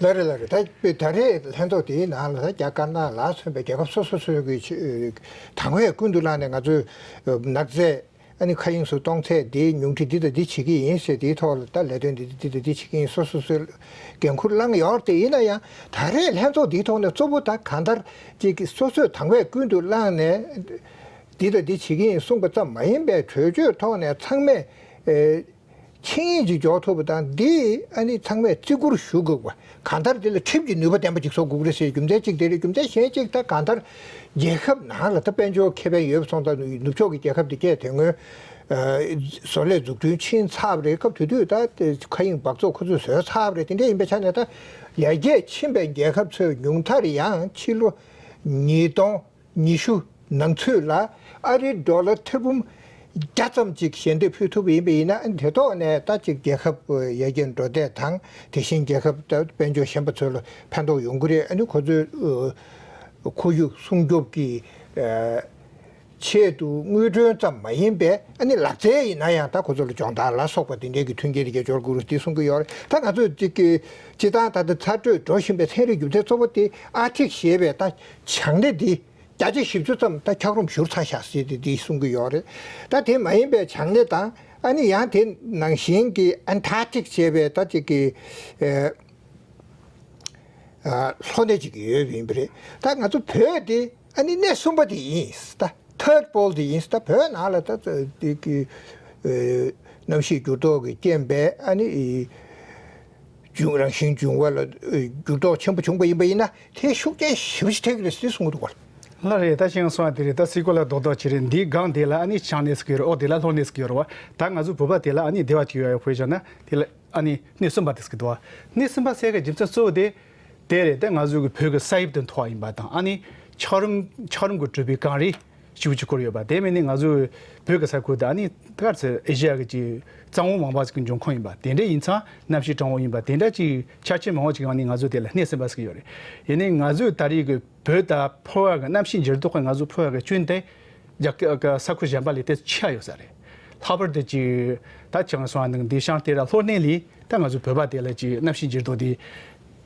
ལགས་རེད་ལགས་རེད། ད་ད་རེས་ལྷན་ཚོགས་དེའི་ནང་ལ་ད་རྒྱ་དཀར་ནག་ལ་མཚོན་པའི་རྒྱལ་ཁབ་སོ་སོ་སོ་སོའི་གི་དང་བས་ཀུན་ཏུ་བླངས་ནས་ང་ཚོས་ནག་རྫས། ཨ་ནི་མཁའ་དབྱིངས་སུ་གཏོང་ཚད་འདིའི་ཉུང་འཕྲི་འདི་དང་འདི་བྱེད་ཀྱི་ཡིན་ཟེར། དེའི་ཐོག་ལ་ད་ལས་དོན་འདི་འདི་དང་འདི་བྱེད་ཀྱི་ཡིན། སོ་སོ་སོའི་འགན་ཁུར་བླངས་ཡོད་རེད། དེ་ཡིན་ན་ཡང་ད་རེས་ལྷན་ཚོགས་འདིའི་ཐོག་ནས་གཙོ་བོ་ད་གང་ལྟར་ཅིག་སོ་སོས་དང་བས་ཀུན་ཏུ་བླངས་ནས་འདི་དང་འདི་བྱེད་ཀྱི་ཡིན་གསུངས་པ་ཙམ་མ་ཡིན་པའི་གྲོས་ཆོད་ཐོག་ནས་ཚང་མས་ཨེ་ཆིངས་ཡིག་ཅིག་འཇོག་ཐུབ་པ་དང་འདི་ཨ་ནི་ཚང་མས་བརྩི་བཀུར་ཞུ་དགོས་པ། གང་ལྟར་དེ་ལ་ཁྲིམས་ཀྱི་ནུས་པ་ལྡན་པ་ཅིག་བཟོ་དགོས་ཀྱི་རེད་ཟེར་རྒྱུ་མཚན་གཅིག་དེ་རེད། རྒྱུ་མཚན་གཞན་གཅིག་ད་གང་ལྟར་རྒྱལ་ཁབ་ནང་ལ་ད་དཔལ་འབྱོར་ཁེ་ཕན་ཡོད་པ་སོང་ཙང་ནུབ་ཕྱོགས་ཀྱི་རྒྱལ་ཁབ་དེ་གས་དེ་སྔོན་བཟོ་ལས་འཛུགས་སྐྲུན་ཕྱིན་ཚར་བ་རེད། སྐབས་དེ་དུས་ད་དེ་མཁའ་དབྱིངས་འབག་བཙོག་ཁོ་ཚོས་བཟོས་ཚར་བ་རེད། དེ་འདྲ་ཡིན་པའི་ཆ་ནས་ད་ཡར་རྒྱས་ཕྱིན་པའི་རྒྱལ་ཁབ་ཚོས་ཉུང་མཐར་ཡང་ཕྱི་ལོ་ཉིས་སྟོང་ཉི་ཤུ་ནང་ཚུད་ལ་ཨ་རིའི་ཌོ་ལར་ཐེར་འབུམ་བརྒྱ་ཙམ་ཅིག་ཞལ་འདེབས་ཕུལ་ཐུབ་པ་ཡིན་པ་ཡིན་ན། དེ་ཐོག་ནས་ད་ཅིག་རྒྱལ་ཁབ་ཡར་རྒྱས་འགྲོ་བསྡད་དང་དེ་བཞིན་རྒྱལ་ཁབ་ད་དཔལ་འབྱོར་ཞན་པ་ཚོ་ལ་ཕན་ཐོགས་ཡོང་གི་རེད། ཨ་ནི་ཁོ་ཚོའི་ཁོར་ཡུག་སྲུང་སྐྱོབ་ཀྱི་ཆེད་དུ་དངུལ་གྲོན་ཙམ་མ་ཡིན་པའི་ཨ་ནི་ལག་རྩལ་ཡིན་ན་ཡང་ད་ཁོ་ཚོ་ལ་སྦྱོང་བརྡར་ལ་སོགས་པ་དེ་འདྲའི་གི་མཐུན་རྐྱེན་དེ་གས་སྦྱོར་དགོས་རེད་དེ་གསུང་གི་ཡོད་རེད། ད་ང་ཚོས་ཅིག་གི་སྤྱི་བཏང་ད་ལྟ་ཚ་དྲོད་འགྲོ་བཞིན་པའི་ཚན་རིག་རྒྱུ་མཚན་གཙོ་བོ་དེ་ཨར་ཀི་ཊིག་ཞེས་པའི་ད་བྱང་སྣེ་འདི་བརྒྱ་ཆ་བཞི་བཅུ་ཙམ་ད་འཁྱགས་རོམ་བཞུར་ཚར་ཤག་ཟེར་ཏེ་འདི་གསུང་གི་ཡོད་རེད། ད་དེ་མ་ཡིན་པའི་བྱང་སྣེ་དང་ ཨ་ནི་ཡང་དེ་ནང་བཞིན་གྱི་ཨན་ཊར་ཀི་ཊིག་ཅེས་པའི་ད་ཅིག་གི་ཨ་ལྷོ་གནས་ཅིག་ཡོད་པ་ཡིན་པ་རེད། ད་ང་ཚོ་བོད་དེ་ཨ་ནི་གནས་གསུམ་པ་དེ་ཡིན། ད་ཐར་ཌི་པོལ་དེ་ཡིན། ད་བོད་ནང་ལ་ད་དེ་གི་ཨ་གནམ་གཤིས་འགྱུར་ལྡོག་གི་རྐྱེན་པས་ཨ་ནི་འབྱུང་རང་བཞིན་འབྱུང་བ་ལ་འགྱུར་ལྡོག་ཆེན་པོ་བྱུང་པ་ཡིན་པ་ཡིན་ན་དེ་ཤུགས་རྐྱེན་ཞེ་པོ་ཞིག་ཐེབས་ཀྱི་རེད་ཟེར་གསུང་གི་འདུག་བ། ལགས་རེད། ད་ཤེས་སོང་བ་དེ་རེད། ད་སི་ཀོ་ལ་རྡོག་རྡོག་ཅིག་རེད། འདིའི་སྒང་དེ་ལ་ཨ་ནི་བྱང་གནས་ཟེར་གྱི་ཡོད་རེད། འོག་དེ་ལ་ལྷོ་གནས་ཟེར་གྱི་ཡོད་རེད་བ། ད་ང་ཚོ་བོད་པ་དེ་ལ་ཨ་ནི་སྡེ་བ་ཅིག་ཡོད་ཡོད་བོད་བྱས་ན་དེ་ལ་ཨ་ནི་གནས་གསུམ་པ་དེ་ཟེར་གྱི་འདུག་བ། གནས་གསུམ་པ་ཟེར་གྱི་རྒྱུ་མཚན་གཙོ་བོ་དེ་དེ་རེད། ད་ང་ཚོ་གི་བོད་ཀྱི་ས་དབྱིབས་དང་མཐུན་པ་ཡིན་པ་དང་ཨ་ནི་འཁྱགས་རོམ་འཁྱགས་རོམ་གྱིས་གྲུབ་པའི་གངས་རི་ཞེ་པོ་ཅིག་བསྐོར་ཡོད་པ། དེ་མིན་ནི་ང་ཚོའི་བོད་ཀྱི་ས་ཁུལ་དེ་ཨ་ནི་ག་རེ་ཟེར་ཨེ་ཤི་ཡ་གི་ཅིག་གཙང་བོ་མང་བ་ཞིག་གི་འབྱུང་ཁུངས་ཡིན་པ་དེ་འདྲ་ཡིན་ཙང་གནམ་གཤིས་གྲང་བོ་ཡིན་པ་དེ་འདྲ་ཅིག་ཆ་རྐྱེན་མང་བོ་ཅིག་ཡོང་ནི་ང་ཚོ་དེ་ལ་གནས་གསུམ་པ་ཟེར་གྱི་ཡོད་རེད། ཡིན་ནའི་ང་ཚོའི་ད་རེས་ཀྱི་བོད་དང་ཕོ་བ་གི་གནམ་གཤིས་འགྱུར་ལྡོག་གི་ང་ཚོ་ཕོ་བ་གི་སྐྱོན་དེ་རྒྱ་གི་ས་ཁུལ་གཞན་པ་ལས་དེ་ཆེ་ཡོད་ས་རེད། ལྷག་པར་དུ་ཅིག་ད་ཆང་སོང་ནང་འདི་ཤང་དེ་ར་ལྷོ་གནས་ལས་ད་ང་ཚོ་བོད་པ་དེ་ལ་ཅིག་གནམ་གཤིས་འགྱུར་ལྡོག་དེ་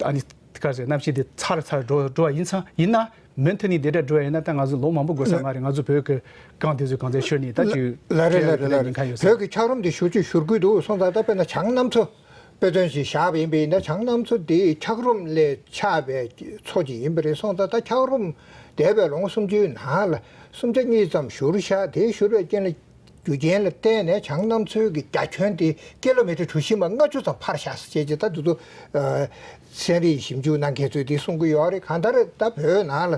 ཨ་ནི་ག་ཟེར་གནམ་གཤིས་དེ་ཚ་རུ་ཚ་རུ་འགྲོ་འགྲོ་བ་ཡིན་ཙང་ཡིན་ན་མུ་མཐུད་ནས་དེ་འདྲ་འགྲོ་བ་ཡིན་ན་ད་ང་ཚོ་ལོ་མང་པོ་འགོར་ས་མ་རེད། ང་ཚོ་བོད་ཀྱི་གངས་དེ་ཚོའི་གངས་རྩེ་ཤོར་ནས་ད་ཅིག་ལ་རེད་ལ་རེད་ལ་ཉེན་ཁ་ཡོད་ས་རེད། བོད་ཀྱི་འཁྱགས་རོམ་དེ་ཞེ་པོ་ཅིག་ཤོར་གྱི་འདུག་སོང་ཙང་ད་དཔེར་ན་བྱང་གནམ་མཚོ་དཔེ་མཚོན་ཞིག་བཞག་པ་ཡིན་པ་ཡིན་ན་བྱང་གནམ་མཚོ་དེ་འཁྱགས་རོམ་ལས་ཆགས་པའི་མཚོ་ཅིག་ཡིན་པ་རེད། སོང་ཙང་ད་འཁྱགས་རོམ་འདས་པའི་ལོ་ངོ་སུམ་ཅུའི་ནང་ལ་སུམ་ཆ་གཉིས་ཙམ་བཞུར་ཤག་དེ་བཞུར་བའི་རྐྱེན་ལ་རྒྱུ་རྐྱེན་ལ་བརྟེན་ནས་བྱང་གནམ་མཚོའི་གི་རྒྱ་ཁྱོན་དེ་ཀི་ལོ་མི་ཊར་གྲུ་བཞི་མ་ལྔ་བཅུ་ཙམ་འཕར་ཤག་ཟེར་བྱས་ད་དེ་ཚོ་ཚན་རིག་ཞིབ་འཇུག་གནང་མཁན་ཚོས་དེ་གསུང་གི་ཡོད་རེད། གང་ལྟར་ད་བོད་ནང་ལ་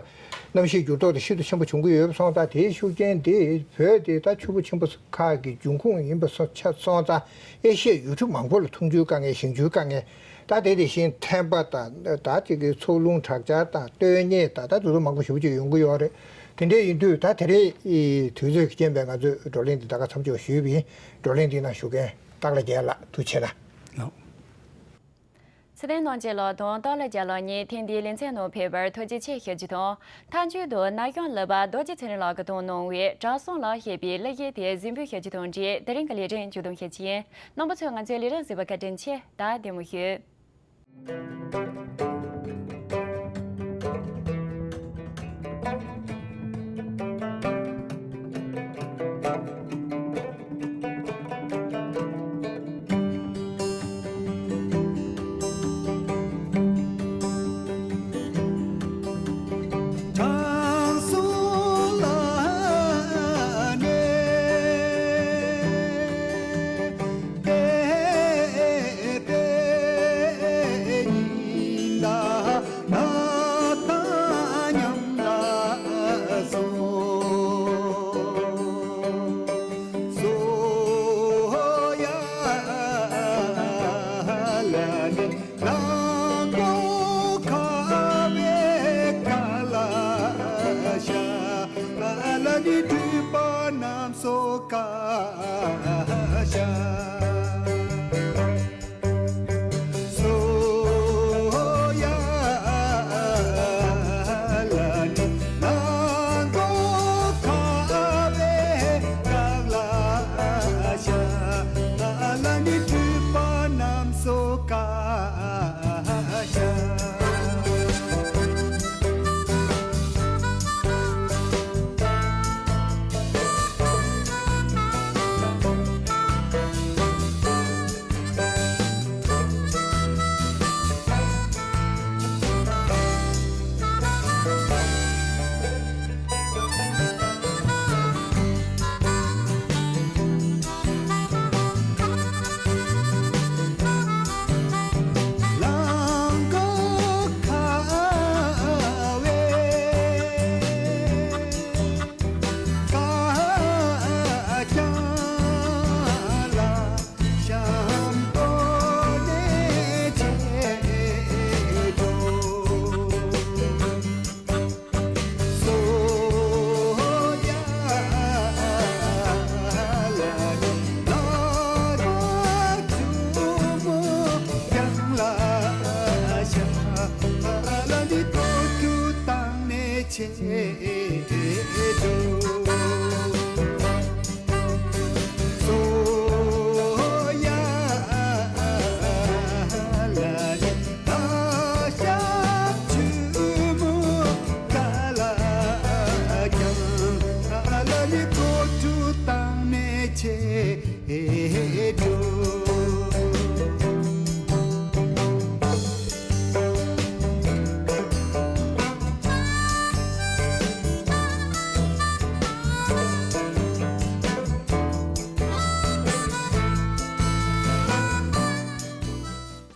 གནམ་གཤིས་འགྱུར་ལྡོག་དེ་ཤིན་ཏུ་ཆེན་པོ་བྱུང་གི་ཡོད་པ་སོང་ཙང་དེའི་ཤུགས་རྐྱེན་དེ་བོད་དེ་ད་ཆུ་བོ་ཆེན་པོ་ཁག་གི་འབྱུང་ཁུངས་ཡིན་པ་སོང་ཆ་སོང་ཙང་ཨེ་ཤི་ཡའི་ཡུལ་གྲུ་མང་པོ་ལ་འཐུང་ཆུའི་དཀའ་ངལ་ཞིང་ཆུའི་དཀའ་ངལ། ད་དེ་དེ་བཞིན་ཐན་པ་དང་ད་ཅིག་གི་འཚོ་རླུང་དྲག་ཆར་དང་སྟོད་ཉེས་དང་ད་དེ་ཚོ་མང་པོ་ཞེ་པོ་ཅིག་ཡོང་གི་ཡོད་རེད། དེ་འདྲ་ཡིན་དུས་ད་དེ་རིང་དུས་ཚོད་ཀྱི་རྐྱེན་པས་ང་ཚོས་བགྲོ་གླེང་འདི་ད་ག་མཚམས་འཇོག་ཞུས་པ་ཡིན། བགྲོ་གླེང་འདིའི་ནང་ཞུགས་མཁན་སྟག་ལྷ་རྒྱལ་ལགས་ཐུགས་རྗེ་ཆེ་གནང་། ལགས། ཚེ་བརྟན་རྣམ་རྒྱལ་ལགས་དང་སྟག་ལྷ་རྒྱལ་ལགས་གཉིས་ཐེངས་འདིའི་ལེ་ཚན་ནང་ཕེབས་པར་ཐུགས་རྗེ་ཆེ་ཞུ་རྒྱུ་དང་། མཐའ་མཇུག་ཏུ་ན་གཞོན་སློབ་དཔོན་རྡོ་རྗེ་ཚེ་རིང་ལགས་ཀྱིས་བཏང་གནང་བའི་གྲྭ་ཚང་ལ་བཤད་པའི་གླུ་གཞས་དེ་གཟིགས་འབུལ་ཞུ་རྒྱུ་དང་འབྲེལ་དེ་རིང་གི་ལས་རིམ་མཇུག་སྡོམ་ཞུ་རྒྱུ་ཡིན། རྣམ་པ་ཚོས་ང་ཚོའི་ལས་རིམ་གཟིགས་པར་བཀའ་དྲིན་ཆེ། ད་བདེ་མོ་བཞུགས།